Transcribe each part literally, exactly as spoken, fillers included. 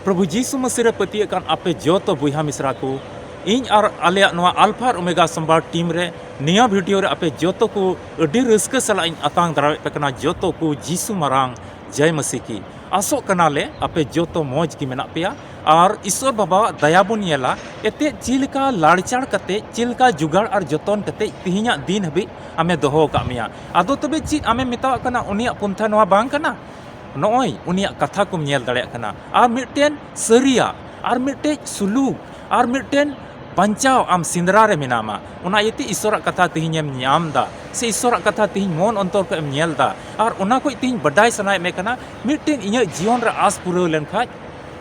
ᱯᱨᱚᱵᱷᱩ ᱡᱤᱥᱩ ᱢᱟᱹᱥᱤ ᱨᱮ ᱯᱟᱹᱛᱭᱟᱹᱜ ᱠᱟᱱ ᱟᱯᱮ ᱡᱚᱛᱚ ᱵᱚᱭᱦᱟ ᱢᱤᱥᱨᱟ ᱠᱚ, ᱤᱧ ᱟᱨ ᱟᱞᱮᱭᱟᱜ ᱱᱚᱣᱟ ᱟᱞᱯᱷᱟ ᱟᱨ ᱳᱢᱮᱜᱟ ᱥᱚᱢᱵᱟᱫ ᱴᱤᱢ ᱨᱮ ᱱᱤᱭᱟᱹ ᱵᱷᱤᱰᱤᱭᱳ ᱨᱮ ᱟᱯᱮ ᱡᱚᱛᱚ ᱠᱚ ᱟᱹᱰᱤ ᱨᱟᱹᱥᱠᱟᱹ ᱥᱟᱞᱟᱜ ᱤᱧ ᱟᱛᱟᱝ ᱫᱟᱨᱟᱢᱮᱫ ᱯᱮ ᱠᱟᱱᱟ᱾ ᱡᱚᱛᱚ ᱠᱚ ᱡᱤᱥᱩ ᱢᱟᱨᱟᱝ ᱡᱟᱭ ᱢᱟᱹᱥᱤ ᱠᱤ᱾ ᱟᱥᱚᱜ ᱠᱟᱱᱟᱞᱮ ᱟᱯᱮ ᱡᱚᱛᱚ ᱢᱚᱡᱽ ᱜᱮ ᱢᱮᱱᱟᱜ ᱯᱮᱭᱟ ᱟᱨ ᱤᱥᱚᱨ ᱵᱟᱵᱟᱣᱟᱜ ᱫᱟᱭᱟ ᱵᱚᱱ ᱧᱮᱞᱟ᱾ ᱮᱛᱮᱫ ᱪᱮᱫ ᱞᱮᱠᱟ ᱞᱟᱲᱪᱟᱲ ᱠᱟᱛᱮ, ᱪᱮᱫ ᱞᱮᱠᱟ ᱡᱩᱜᱟᱲ ᱟᱨ ᱡᱚᱛᱚᱱ ᱠᱟᱛᱮ ᱛᱮᱦᱮᱧᱟᱜ ᱫᱤᱱ ᱦᱟᱹᱵᱤᱡ ᱟᱢᱮ ᱫᱚᱦᱚ ᱟᱠᱟᱫ ᱢᱮᱭᱟ᱾ ᱟᱫᱚ ᱛᱚᱵᱮ ᱪᱮᱫ ᱟᱢᱮᱢ ᱢᱮᱛᱟᱣᱟᱜ ᱠᱟᱱᱟ ᱩᱱᱤᱭᱟᱜ ᱯᱚᱱᱛᱷᱟ ᱱᱚᱣᱟ ᱵᱟᱝ ᱠᱟᱱᱟ? ᱱᱚᱜᱼᱚᱭ ᱩᱱᱤᱭᱟᱜ ᱠᱟᱛᱷᱟ ᱠᱚᱢ ᱧᱮᱞ ᱫᱟᱲᱮᱭᱟᱜ ᱠᱟᱱᱟ᱾ ᱟᱨ ᱢᱤᱫᱴᱮᱱ ᱥᱟᱹᱨᱤᱭᱟᱜ, ᱟᱨ ᱢᱤᱫᱴᱮᱡ ᱥᱩᱞᱩᱠ, ᱟᱨ ᱢᱤᱫᱴᱮᱱ ᱵᱟᱧᱪᱟᱣ ᱟᱢ ᱥᱮᱸᱫᱽᱨᱟ ᱨᱮ ᱢᱮᱱᱟᱢᱟ᱾ ᱚᱱᱟ ᱤᱭᱟᱹᱛᱮ ᱤᱥᱚᱨᱟᱜ ᱠᱟᱛᱷᱟ ᱛᱮᱦᱮᱧ ᱮᱢ ᱧᱟᱢ ᱮᱫᱟ, ᱥᱮ ᱤᱥᱚᱨᱟᱜ ᱠᱟᱛᱷᱟ ᱛᱮᱦᱮᱧ ᱢᱚᱱ ᱚᱱᱛᱚᱨ ᱠᱷᱚᱱ ᱮᱢ ᱧᱮᱞ ᱮᱫᱟ, ᱟᱨ ᱚᱱᱟ ᱠᱷᱚᱡ ᱛᱮᱦᱮᱧ ᱵᱟᱰᱟᱭ ᱥᱟᱱᱟᱭᱮᱫ ᱢᱮ ᱠᱟᱱᱟ, ᱢᱤᱫᱴᱮᱱ ᱤᱧᱟᱹᱜ ᱡᱤᱭᱚᱱ ᱨᱮ ᱟᱸᱥ ᱯᱩᱨᱟᱹᱣ ᱞᱮᱱᱠᱷᱟᱡ,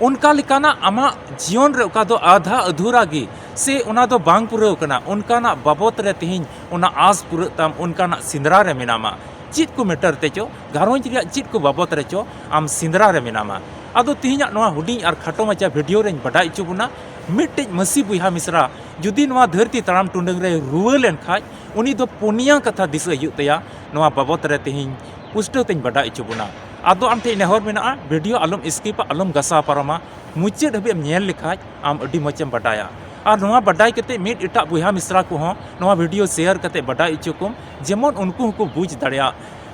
ᱚᱱᱠᱟ ᱞᱮᱠᱟᱱᱟᱜ ᱟᱢᱟᱜ ᱡᱤᱭᱚᱱ ᱨᱮ ᱚᱠᱟ ᱫᱚ ᱟᱫᱷᱟ ᱟᱫᱷᱩᱨᱟ ᱜᱮ, ᱥᱮ ᱚᱱᱟ ᱫᱚ ᱵᱟᱝ ᱯᱩᱨᱟᱹᱣ ᱠᱟᱱᱟ, ᱚᱱᱠᱟᱱᱟᱜ ᱵᱟᱵᱚᱛ ᱨᱮ ᱛᱮᱦᱮᱧ ᱚᱱᱟ ᱟᱸᱥ ᱯᱩᱨᱟᱹᱜ ᱛᱟᱢ, ᱚᱱᱠᱟᱱᱟᱜ ᱥᱮᱸᱫᱽᱨᱟ ᱨᱮ ᱢᱮᱱᱟᱢᱟ᱾ ᱪᱮᱫ ᱠᱚ ᱢᱮᱴᱟᱨ ᱛᱮᱪᱚ, ᱜᱷᱟᱨᱚᱸᱡᱽ ᱨᱮᱭᱟᱜ ᱪᱮᱫ ᱠᱚ ᱵᱟᱵᱚᱛ ᱨᱮᱪᱚ ᱟᱢ ᱥᱮᱸᱫᱽᱨᱟ ᱨᱮ ᱢᱮᱱᱟᱢᱟ᱾ ᱟᱫᱚ ᱛᱮᱦᱮᱧᱟᱜ ᱱᱚᱣᱟ ᱦᱩᱰᱤᱧ ᱟᱨ ᱠᱷᱟᱴᱚ ᱢᱟᱪᱷᱟ ᱵᱷᱤᱰᱤᱭᱳ ᱨᱮᱧ ᱵᱟᱰᱟᱭ ᱦᱚᱪᱚ ᱵᱚᱱᱟ, ᱢᱤᱫᱴᱮᱡ ᱢᱟᱹᱥᱤ ᱵᱚᱭᱦᱟ ᱢᱤᱥᱨᱟ ᱡᱩᱫᱤ ᱱᱚᱣᱟ ᱫᱷᱟᱹᱨᱛᱤ ᱛᱟᱲᱟᱢ ᱴᱩᱰᱟᱹᱝ ᱨᱮ ᱨᱩᱣᱟᱹ ᱞᱮᱱᱠᱷᱟᱡ, ᱩᱱᱤ ᱫᱚ ᱯᱩᱱᱭᱟ ᱠᱟᱛᱷᱟ ᱫᱤᱥᱟᱹ ᱦᱩᱭᱩᱜ ᱛᱟᱭᱟ᱾ ᱱᱚᱣᱟ ᱵᱟᱵᱚᱛ ᱨᱮ ᱛᱮᱦᱮᱧ ᱯᱩᱥᱴᱟᱹᱣ ᱛᱮᱧ ᱵᱟᱰᱟᱭ ᱦᱚᱪᱚ ᱵᱚᱱᱟ᱾ ᱟᱫᱚ ᱟᱢ ᱴᱷᱮᱱ ᱱᱮᱦᱚᱨ ᱢᱮᱱᱟᱜᱼᱟ, ᱵᱷᱤᱰᱤᱭᱳ ᱟᱞᱚᱢ ᱥᱠᱤᱯᱟ, ᱟᱞᱚᱢ ᱜᱷᱟᱥᱟᱣ ᱯᱟᱨᱚᱢᱟ᱾ ᱢᱩᱪᱟᱹᱫ ᱦᱟᱹᱵᱤᱡ ᱮᱢ ᱧᱮᱞ ᱞᱮᱠᱷᱟᱡ ᱟᱢ ᱟᱹᱰᱤ ᱢᱚᱡᱽ ᱮᱢ ᱵᱟᱰᱟᱭᱟ᱾ ᱟᱨ ᱱᱚᱣᱟ ᱵᱟᱰᱟᱭ ᱠᱟᱛᱮ ᱢᱤᱫ ᱮᱴᱟᱜ ᱵᱚᱭᱦᱟ ᱢᱤᱥᱨᱟ ᱠᱚᱦᱚᱸ ᱱᱚᱣᱟ ᱵᱷᱤᱰᱤᱭᱳ ᱥᱮᱭᱟᱨ ᱠᱟᱛᱮ ᱵᱟᱰᱟᱭ ᱦᱚᱪᱚ ᱠᱚᱢ, ᱡᱮᱢᱚᱱ ᱩᱱᱠᱩ ᱦᱚᱸᱠᱚ ᱵᱩᱡᱽ ᱫᱟᱲᱮᱭᱟᱜ᱾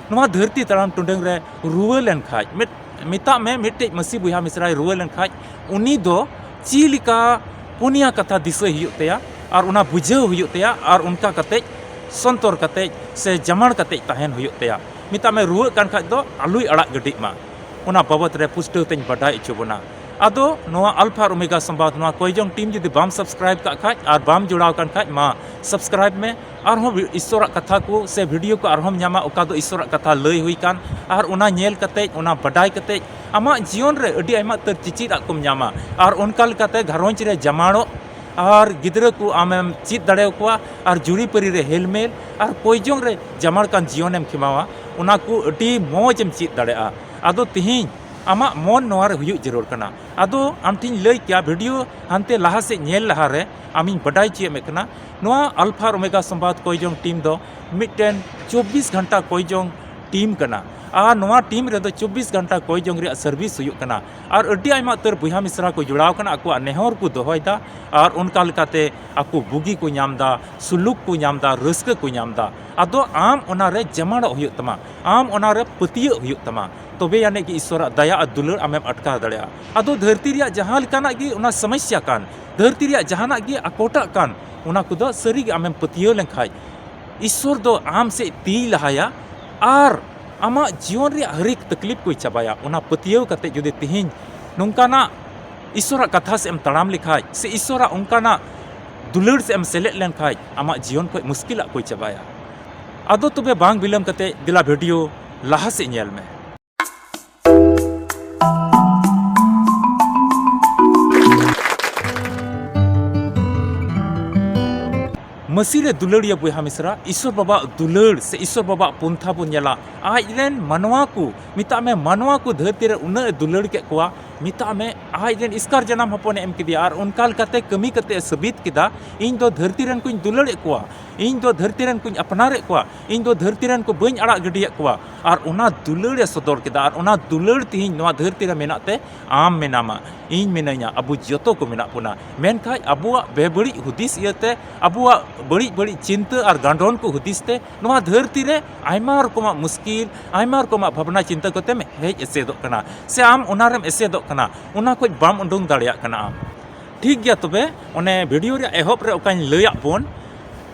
ᱱᱚᱣᱟ ᱫᱷᱟᱹᱨᱛᱤ ᱛᱟᱲᱟᱢ ᱴᱩᱰᱟᱹᱝ ᱨᱮ ᱨᱩᱣᱟᱹ ᱞᱮᱱᱠᱷᱟᱡ, ᱢᱤᱫ, ᱢᱮᱛᱟᱜ ᱢᱮ ᱢᱤᱫᱴᱮᱡ ᱢᱟᱹᱥᱤ ᱵᱚᱭᱦᱟ ᱢᱤᱥᱨᱟᱭ ᱨᱩᱣᱟᱹ ᱞᱮᱱᱠᱷᱟᱡ, ᱩᱱᱤ ᱫᱚ ᱪᱮᱫ ᱞᱮᱠᱟ ᱯᱩᱱᱭᱟ ᱠᱟᱛᱷᱟ ᱫᱤᱥᱟᱹᱭ ᱦᱩᱭᱩᱜ ᱛᱟᱭᱟ, ᱟᱨ ᱚᱱᱟ ᱵᱩᱡᱷᱟᱹᱣ ᱦᱩᱭᱩᱜ ᱛᱟᱭᱟ, ᱟᱨ ᱚᱱᱠᱟ ᱠᱟᱛᱮ ᱥᱚᱱᱛᱚᱨ ᱠᱟᱛᱮ ᱥᱮ ᱡᱟᱢᱟᱲ ᱠᱟᱛᱮ ᱛᱟᱦᱮᱱ ᱦᱩᱭᱩᱜ ᱛᱟᱭᱟ᱾ ᱢᱮᱛᱟᱜ ᱢᱮ ᱨᱩᱣᱟᱹᱜ ᱠᱟᱱ ᱠᱷᱟᱡ ᱫᱚ ᱟᱞᱚᱭ ᱟᱲᱟᱜ ᱜᱤᱰᱤᱜ ᱢᱟ᱾ ᱚᱱᱟ ᱵᱟᱵᱚᱛ ᱨᱮ ᱯᱩᱥᱴᱟᱹᱣ ᱛᱮᱧ ᱵᱟᱰᱟᱭ ᱦᱚᱪᱚ ᱵᱚᱱᱟ᱾ ᱟᱫᱚ ᱱᱚᱣᱟ ᱟᱞᱯᱷᱟ ᱟᱨ ᱳᱢᱮᱜᱟ ᱥᱚᱢᱵᱟᱫ, ᱱᱚᱣᱟ ᱠᱚᱭᱡᱚᱝ ᱴᱤᱢ ᱡᱩᱫᱤ ᱵᱟᱢ ᱥᱟᱵᱥᱠᱨᱟᱭᱤᱵ ᱠᱟᱜ ᱠᱷᱟᱡ ᱟᱨ ᱵᱟᱢ ᱡᱚᱲᱟᱣ ᱠᱟᱱ ᱠᱷᱟᱡ, ᱢᱟ ᱥᱟᱵᱥᱠᱨᱟᱭᱤᱵ ᱢᱮ᱾ ᱟᱨᱦᱚᱸ ᱵᱷᱤ-, ᱤᱥᱥᱚᱨᱟᱜ ᱠᱟᱛᱷᱟ ᱠᱚ ᱥᱮ ᱵᱷᱤᱰᱤᱭᱳ ᱠᱚ ᱟᱨᱦᱚᱸᱢ ᱧᱟᱢᱟ, ᱚᱠᱟ ᱫᱚ ᱤᱥᱥᱚᱨᱟᱜ ᱠᱟᱛᱷᱟ ᱞᱟᱹᱭ ᱦᱩᱭ ᱠᱟᱱ, ᱟᱨ ᱚᱱᱟ ᱧᱮᱞ ᱠᱟᱛᱮᱡ, ᱚᱱᱟ ᱵᱟᱰᱟᱭ ᱠᱟᱛᱮᱡ ᱟᱢᱟᱜ ᱡᱤᱭᱚᱱ ᱨᱮ ᱟᱹᱰᱤ ᱟᱭᱢᱟ ᱩᱛᱟᱹᱨ ᱪᱮᱪᱮᱫᱟᱜ ᱠᱚᱢ ᱧᱟᱢᱟ᱾ ᱟᱨ ᱚᱱᱠᱟ ᱞᱮᱠᱟᱛᱮ ᱜᱷᱟᱨᱚᱸᱡᱽ ᱨᱮ ᱡᱟᱢᱟᱲᱚᱜ ᱟᱨ ᱜᱤᱫᱽᱨᱟᱹ ᱠᱚ ᱟᱢᱮᱢ ᱪᱮᱫ ᱫᱟᱲᱮᱭᱟᱠᱚᱣᱟ, ᱟᱨ ᱡᱩᱨᱤᱯᱟᱹᱨᱤ ᱨᱮ ᱦᱮᱞᱢᱮᱞ ᱟᱨ ᱠᱚᱭᱡᱚᱝ ᱨᱮ ᱡᱟᱢᱟᱲ ᱠᱟᱱ ᱡᱤᱭᱚᱱᱮᱢ ᱠᱷᱮᱢᱟᱣᱟ, ᱚᱱᱟ ᱠᱚ ᱟᱹᱰᱤ ᱢᱚᱡᱽ ᱮᱢ ᱪᱮᱫ ᱫᱟᱲᱮᱭᱟᱜᱼᱟ᱾ ᱟᱫᱚ ᱛᱮᱦᱮᱧ ᱟᱢᱟᱜ ᱢᱚᱱ ᱱᱚᱣᱟ ᱨᱮ ᱦᱩᱭᱩᱜ ᱡᱟᱹᱨᱩᱲ ᱠᱟᱱᱟ᱾ ᱟᱫᱚ ᱟᱢ ᱴᱷᱮᱱ ᱞᱟᱹᱭ ᱠᱮᱭᱟ, ᱵᱷᱤᱰᱤᱭᱳ ᱦᱟᱱᱛᱮ ᱞᱟᱦᱟ ᱥᱮᱫ ᱧᱮᱞ ᱞᱟᱦᱟ ᱨᱮ ᱟᱢᱤᱧ ᱵᱟᱰᱟᱭ ᱦᱚᱪᱚᱭᱮᱫ ᱢᱮ ᱠᱟᱱᱟ, ᱱᱚᱣᱟ ᱟᱞᱯᱷᱟ ᱟᱨ ᱳᱢᱮᱜᱟ ᱥᱚᱢᱵᱟᱫ ᱠᱚᱭᱡᱚᱝ ᱴᱤᱢ ᱫᱚ ᱢᱤᱫᱴᱮᱱ ᱪᱚᱵᱵᱤᱥ ᱜᱷᱚᱱᱴᱟ ᱠᱚᱭᱡᱚᱝ ᱴᱤᱢ ᱠᱟᱱᱟ᱾ ᱟᱨ ᱱᱚᱣᱟ ᱴᱤᱢ ᱨᱮᱫᱚ ᱪᱚᱵᱵᱤᱥ ᱜᱷᱚᱱᱴᱟ ᱠᱚᱭ ᱡᱚᱝ ᱨᱮᱭᱟᱜ ᱥᱟᱨᱵᱷᱤᱥ ᱦᱩᱭᱩᱜ ᱠᱟᱱᱟ᱾ ᱟᱨ ᱟᱹᱰᱤ ᱟᱭᱢᱟ ᱩᱛᱟᱹᱨ ᱵᱚᱭᱦᱟ ᱢᱤᱥᱨᱟ ᱠᱚ ᱡᱚᱲᱟᱣ ᱠᱟᱱᱟ, ᱟᱠᱚᱣᱟᱜ ᱱᱮᱦᱚᱨ ᱠᱚ ᱫᱚᱦᱚᱭᱮᱫᱟ᱾ ᱟᱨ ᱚᱱᱠᱟ ᱞᱮᱠᱟᱛᱮ ᱟᱠᱚ ᱵᱩᱜᱤ ᱠᱚ ᱧᱟᱢ ᱮᱫᱟ, ᱥᱩᱞᱩᱠ ᱠᱚ ᱧᱟᱢ ᱮᱫᱟ, ᱨᱟᱹᱥᱠᱟᱹ ᱠᱚ ᱧᱟᱢ ᱮᱫᱟ᱾ ᱟᱫᱚ ᱟᱢ ᱚᱱᱟᱨᱮ ᱡᱟᱢᱟᱲᱚᱜ ᱦᱩᱭᱩᱜ ᱛᱟᱢᱟ, ᱟᱢ ᱚᱱᱟᱨᱮ ᱯᱟᱹᱛᱭᱟᱹᱜ ᱦᱩᱭᱩᱜ ᱛᱟᱢᱟ, ᱛᱚᱵᱮ ᱟᱹᱱᱤᱡ ᱜᱮ ᱤᱥᱥᱚᱨᱟᱜ ᱫᱟᱭᱟ ᱟᱨ ᱫᱩᱞᱟᱹᱲ ᱟᱢᱮᱢ ᱟᱴᱠᱟᱨ ᱫᱟᱲᱮᱭᱟᱜᱼᱟ᱾ ᱟᱫᱚ ᱫᱷᱟᱹᱨᱛᱤ ᱨᱮᱭᱟᱜ ᱡᱟᱦᱟᱸ ᱞᱮᱠᱟᱱᱟᱜ ᱜᱮ ᱚᱱᱟ ᱥᱚᱢᱚᱥᱥᱟ ᱠᱟᱱ, ᱫᱷᱟᱹᱨᱛᱤ ᱨᱮᱭᱟᱜ ᱡᱟᱦᱟᱱᱟᱜ ᱜᱮ ᱟᱠᱚᱴᱟᱜ ᱠᱟᱱ, ᱚᱱᱟ ᱠᱚᱫᱚ ᱥᱟᱹᱨᱤᱜᱮ ᱟᱢᱮᱢ ᱯᱟᱹᱛᱭᱟᱹᱣ ᱞᱮᱱᱠᱷᱟᱡ, ᱤᱥᱥᱚᱨ ᱫᱚ ᱟᱢ ᱥᱮᱫ ᱛᱤᱭ ᱞᱟᱦᱟᱭᱟ ᱟᱨ ᱟᱢᱟᱜ ᱡᱤᱭᱚᱱ ᱨᱮᱭᱟᱜ ᱦᱟᱨᱤᱠ ᱛᱟᱠᱞᱤᱯ ᱠᱚᱭ ᱪᱟᱵᱟᱭᱟ᱾ ᱚᱱᱟ ᱯᱟᱹᱛᱭᱟᱹᱣ ᱠᱟᱛᱮ ᱡᱩᱫᱤ ᱛᱮᱦᱮᱧ ᱱᱚᱝᱠᱟᱱᱟᱜ ᱤᱥᱥᱚᱨᱟᱜ ᱠᱟᱛᱷᱟ ᱥᱮᱫ ᱮᱢ ᱛᱟᱲᱟᱢ ᱞᱮᱠᱷᱟᱡ, ᱥᱮ ᱤᱥᱥᱚᱨᱟᱜ ᱚᱱᱠᱟᱱᱟᱜ ᱫᱩᱞᱟᱹᱲ ᱥᱮᱫ ᱮᱢ ᱥᱮᱞᱮᱫ ᱞᱮᱱᱠᱷᱟᱡ, ᱟᱢᱟᱜ ᱡᱤᱭᱚᱱ ᱠᱷᱚᱡ ᱢᱩᱥᱠᱤᱞᱟᱜ ᱠᱚᱭ ᱪᱟᱵᱟᱭᱟ᱾ ᱟᱫᱚ ᱛᱚᱵᱮ ᱵᱟᱝ ᱵᱤᱞᱚᱢ ᱠᱟᱛᱮ ᱫᱮᱞᱟ ᱵᱷᱤᱰᱤᱭᱳ ᱞᱟᱦᱟ ᱥᱮᱫ ᱧᱮᱞ ᱢᱮ᱾ ᱢᱟᱹᱥᱤ ᱨᱮ ᱫᱩᱞᱟᱹᱲᱤᱭᱟᱹ ᱵᱚᱭᱦᱟ ᱢᱤᱥᱨᱟ, ᱤᱥᱥᱚᱨ ᱵᱟᱵᱟᱣᱟᱜ ᱫᱩᱞᱟᱹᱲ ᱥᱮ ᱤᱥᱥᱚᱨ ᱵᱟᱵᱟᱣᱟᱜ ᱯᱚᱱᱛᱷᱟ ᱵᱚᱱ ᱧᱮᱞᱟ᱾ ᱟᱡ ᱨᱮᱱ ᱢᱟᱱᱣᱟ ᱠᱚ, ᱢᱮᱛᱟᱜ ᱢᱮ, ᱢᱟᱱᱣᱟ ᱠᱚ ᱫᱷᱟᱹᱨᱛᱤ ᱨᱮ ᱩᱱᱟᱹᱜ ᱮ ᱫᱩᱞᱟᱹᱲ ᱠᱮᱫ ᱠᱚᱣᱟ, ᱢᱮᱛᱟᱜ ᱢᱮ, ᱟᱡ ᱨᱮᱱ ᱮᱥᱠᱟᱨ ᱡᱟᱱᱟᱢ ᱦᱚᱯᱚᱱᱮ ᱮᱢ ᱠᱮᱫᱮᱭᱟ᱾ ᱟᱨ ᱚᱱᱠᱟ ᱞᱮᱠᱟᱛᱮ ᱠᱟᱹᱢᱤ ᱠᱟᱛᱮ ᱮ ᱥᱟᱹᱵᱤᱛ ᱠᱮᱫᱟ, "ᱤᱧ ᱫᱚ ᱫᱷᱟᱹᱨᱛᱤ ᱨᱮᱱ ᱠᱚᱧ ᱫᱩᱞᱟᱹᱲᱮᱫ ᱠᱚᱣᱟ, ᱤᱧ ᱫᱚ ᱫᱷᱟᱹᱨᱛᱤ ᱨᱮᱱ ᱠᱚᱧ ᱟᱯᱱᱟᱨᱮᱫ ᱠᱚᱣᱟ, ᱤᱧ ᱫᱚ ᱫᱷᱟᱹᱨᱛᱤ ᱨᱮᱱ ᱠᱚ ᱵᱟᱹᱧ ᱟᱲᱟᱜ ᱜᱤᱰᱤᱭᱮᱫ ᱠᱚᱣᱟ᱾" ᱟᱨ ᱚᱱᱟ ᱫᱩᱞᱟᱹᱲ ᱮ ᱥᱚᱫᱚᱨ ᱠᱮᱫᱟ, ᱟᱨ ᱚᱱᱟ ᱫᱩᱞᱟᱹᱲ ᱛᱮᱦᱮᱧ ᱱᱚᱣᱟ ᱫᱷᱟᱹᱨᱛᱤ ᱨᱮ ᱢᱮᱱᱟᱜ ᱛᱮ ᱟᱢ ᱢᱮᱱᱟᱢᱟ, ᱤᱧ ᱢᱤᱱᱟᱹᱧᱟ, ᱟᱵᱚ ᱡᱚᱛᱚ ᱠᱚ ᱢᱮᱱᱟᱜ ᱵᱚᱱᱟ᱾ ᱢᱮᱱᱠᱷᱟᱡ ᱟᱵᱚᱣᱟᱜ ᱵᱮᱵᱟᱹᱲᱤᱡ ᱦᱩᱫᱤᱥ ᱤᱭᱟᱹᱛᱮ, ᱟᱵᱚᱣᱟᱜ ᱵᱟᱹᱲᱤᱡ ᱵᱟᱹᱲᱤᱡ ᱪᱤᱱᱛᱟᱹ ᱟᱨ ᱜᱟᱸᱰᱚᱱ ᱠᱚ ᱦᱩᱫᱤᱥ ᱛᱮ ᱱᱚᱣᱟ ᱫᱷᱟᱹᱨᱛᱤ ᱨᱮ ᱟᱭᱢᱟ ᱨᱚᱠᱚᱢᱟᱜ ᱢᱩᱥᱠᱤᱞ, ᱟᱭᱢᱟ ᱨᱚᱠᱚᱢᱟᱜ ᱵᱷᱟᱵᱽᱱᱟ ᱪᱤᱱᱛᱟᱹ ᱠᱟᱛᱮᱢ ᱦᱮᱡ ᱮᱥᱮᱫᱚᱜ ᱠᱟᱱᱟ, ᱥᱮ ᱟᱢ ᱚᱱᱟ ᱨᱮᱢ ᱮᱥᱮᱫᱚᱜ ᱠᱟᱱᱟ, ᱚᱱᱟ ᱠᱷᱚᱡ ᱵᱟᱢ ᱩᱰᱩᱝ ᱫᱟᱲᱮᱭᱟᱜ ᱠᱟᱱᱟ ᱟᱢ᱾ ᱴᱷᱤᱠ ᱜᱮᱭᱟ, ᱛᱚᱵᱮ ᱚᱱᱮ ᱵᱷᱤᱰᱤᱭᱳ ᱨᱮᱭᱟᱜ ᱮᱦᱚᱵ ᱨᱮ ᱚᱠᱟᱧ ᱞᱟᱹᱭᱟᱫ ᱵᱚᱱ,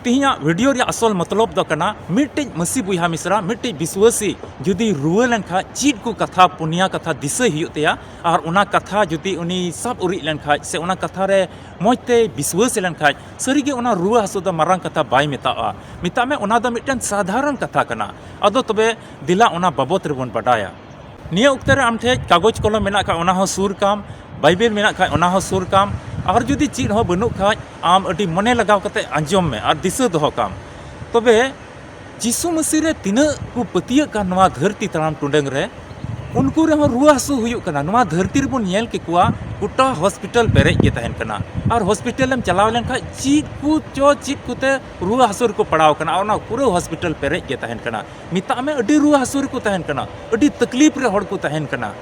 ᱛᱮᱦᱮᱧᱟᱜ ᱵᱷᱤᱰᱤᱭᱳ ᱨᱮᱭᱟᱜ ᱟᱥᱚᱞ ᱢᱚᱛᱞᱚᱵ ᱫᱚ ᱠᱟᱱᱟ, ᱢᱤᱫᱴᱤᱡ ᱢᱟᱹᱥᱤ ᱵᱚᱭᱦᱟ ᱢᱤᱥᱨᱟ, ᱢᱤᱫᱴᱤᱡ ᱵᱤᱥᱣᱟᱹᱥᱤ ᱡᱩᱫᱤ ᱨᱩᱣᱟᱹ ᱞᱮᱱᱠᱷᱟᱡ ᱪᱮᱫ ᱠᱚ ᱠᱟᱛᱷᱟ, ᱯᱩᱱᱭᱟ ᱠᱟᱛᱷᱟ ᱫᱤᱥᱟᱹᱭ ᱦᱩᱭᱩᱜ ᱛᱟᱭᱟ, ᱟᱨ ᱚᱱᱟ ᱠᱟᱛᱷᱟ ᱡᱩᱫᱤ ᱩᱱᱤ ᱥᱟᱵ ᱩᱨᱤᱡ ᱞᱮᱱᱠᱷᱟᱡ ᱥᱮ ᱚᱱᱟ ᱠᱟᱛᱷᱟ ᱨᱮ ᱢᱚᱡᱽ ᱛᱮᱭ ᱵᱤᱥᱣᱟᱹᱥ ᱞᱮᱱᱠᱷᱟᱡ, ᱥᱟᱹᱨᱤᱜᱮ ᱚᱱᱟ ᱨᱩᱣᱟᱹ ᱦᱟᱹᱥᱩ ᱫᱚ ᱢᱟᱨᱟᱝ ᱠᱟᱛᱷᱟ ᱵᱟᱭ ᱢᱮᱛᱟᱜᱼᱟ᱾ ᱢᱮᱛᱟᱜ ᱢᱮ, ᱚᱱᱟ ᱫᱚ ᱢᱤᱫᱴᱮᱱ ᱥᱟᱫᱷᱟᱨᱚᱱ ᱠᱟᱛᱷᱟ ᱠᱟᱱᱟ᱾ ᱟᱫᱚ ᱛᱚᱵᱮ ᱫᱮᱞᱟ ᱚᱱᱟ ᱵᱟᱵᱚᱛ ᱨᱮᱵᱚᱱ ᱵᱟᱰᱟᱭᱟ᱾ ᱱᱤᱭᱟᱹ ᱚᱠᱛᱮ ᱨᱮ ᱟᱢ ᱴᱷᱮᱡ ᱠᱟᱜᱚᱡᱽ ᱠᱚᱞᱚᱢ ᱢᱮᱱᱟᱜ ᱠᱷᱟᱡ, ᱚᱱᱟ ᱦᱚᱸ ᱥᱩᱨ ᱠᱟᱢ, ᱵᱟᱭᱵᱮᱞ ᱢᱮᱱᱟᱜ ᱠᱷᱟᱡ, ᱚᱱᱟ ᱦᱚᱸ ᱥᱩᱨ ᱠᱟᱢ, ᱟᱨ ᱡᱩᱫᱤ ᱪᱮᱫ ᱦᱚᱸ ᱵᱟᱹᱱᱩᱜ ᱠᱷᱟᱡ, ᱟᱢ ᱟᱹᱰᱤ ᱢᱚᱱᱮ ᱞᱟᱜᱟᱣ ᱠᱟᱛᱮ ᱟᱸᱡᱚᱢ ᱢᱮ ᱟᱨ ᱫᱤᱥᱟᱹ ᱫᱚᱦᱚ ᱠᱟᱢ᱾ ᱛᱚᱵᱮ ᱡᱤᱥᱩ ᱢᱟᱹᱥᱤ ᱨᱮ ᱛᱤᱱᱟᱹᱜ ᱠᱚ ᱯᱟᱹᱛᱭᱟᱹᱜ ᱠᱟᱱ ᱱᱚᱣᱟ ᱫᱷᱟᱹᱨᱛᱤ ᱛᱟᱲᱟᱢ ᱴᱩᱰᱟᱹᱝ ᱨᱮ, ᱩᱱᱠᱩ ᱨᱮᱦᱚᱸ ᱨᱩᱣᱟᱹ ᱦᱟᱹᱥᱩ ᱦᱩᱭᱩᱜ ᱠᱟᱱᱟ᱾ ᱱᱚᱣᱟ ᱫᱷᱟᱹᱨᱛᱤ ᱨᱮᱵᱚᱱ ᱧᱮᱞ ᱠᱮᱠᱚᱣᱟ, ᱜᱚᱴᱟ ᱦᱚᱥᱯᱤᱴᱟᱞ ᱯᱮᱨᱮᱡ ᱜᱮ ᱛᱟᱦᱮᱱ ᱠᱟᱱᱟ᱾ ᱟᱨ ᱦᱚᱥᱯᱤᱴᱟᱞ ᱮᱢ ᱪᱟᱞᱟᱣ ᱞᱮᱱᱠᱷᱟᱱ ᱪᱮᱫ ᱠᱚ ᱪᱚ ᱪᱮᱫ ᱠᱚᱛᱮ ᱨᱩᱣᱟᱹ ᱦᱟᱹᱥᱩ ᱨᱮᱠᱚ ᱯᱟᱲᱟᱣ ᱠᱟᱱᱟ᱾ ᱟᱨ ᱚᱱᱟ ᱯᱩᱨᱟᱹ ᱦᱚᱥᱯᱤᱴᱟᱞ ᱯᱮᱨᱮᱡ ᱜᱮ ᱛᱟᱦᱮᱱ ᱠᱟᱱᱟ᱾ ᱢᱮᱛᱟᱜ ᱢᱮ, ᱟᱹᱰᱤ ᱨᱩᱣᱟᱹ ᱦᱟᱹᱥᱩ ᱨᱮᱠᱚ ᱛᱟᱦᱮᱱ ᱠᱟᱱᱟ, ᱟᱹᱰᱤ ᱛᱟᱠᱞᱤᱯ ᱨᱮ ᱦᱚᱲ ᱠᱚ ᱛᱟᱦᱮᱱ ᱠᱟᱱᱟ,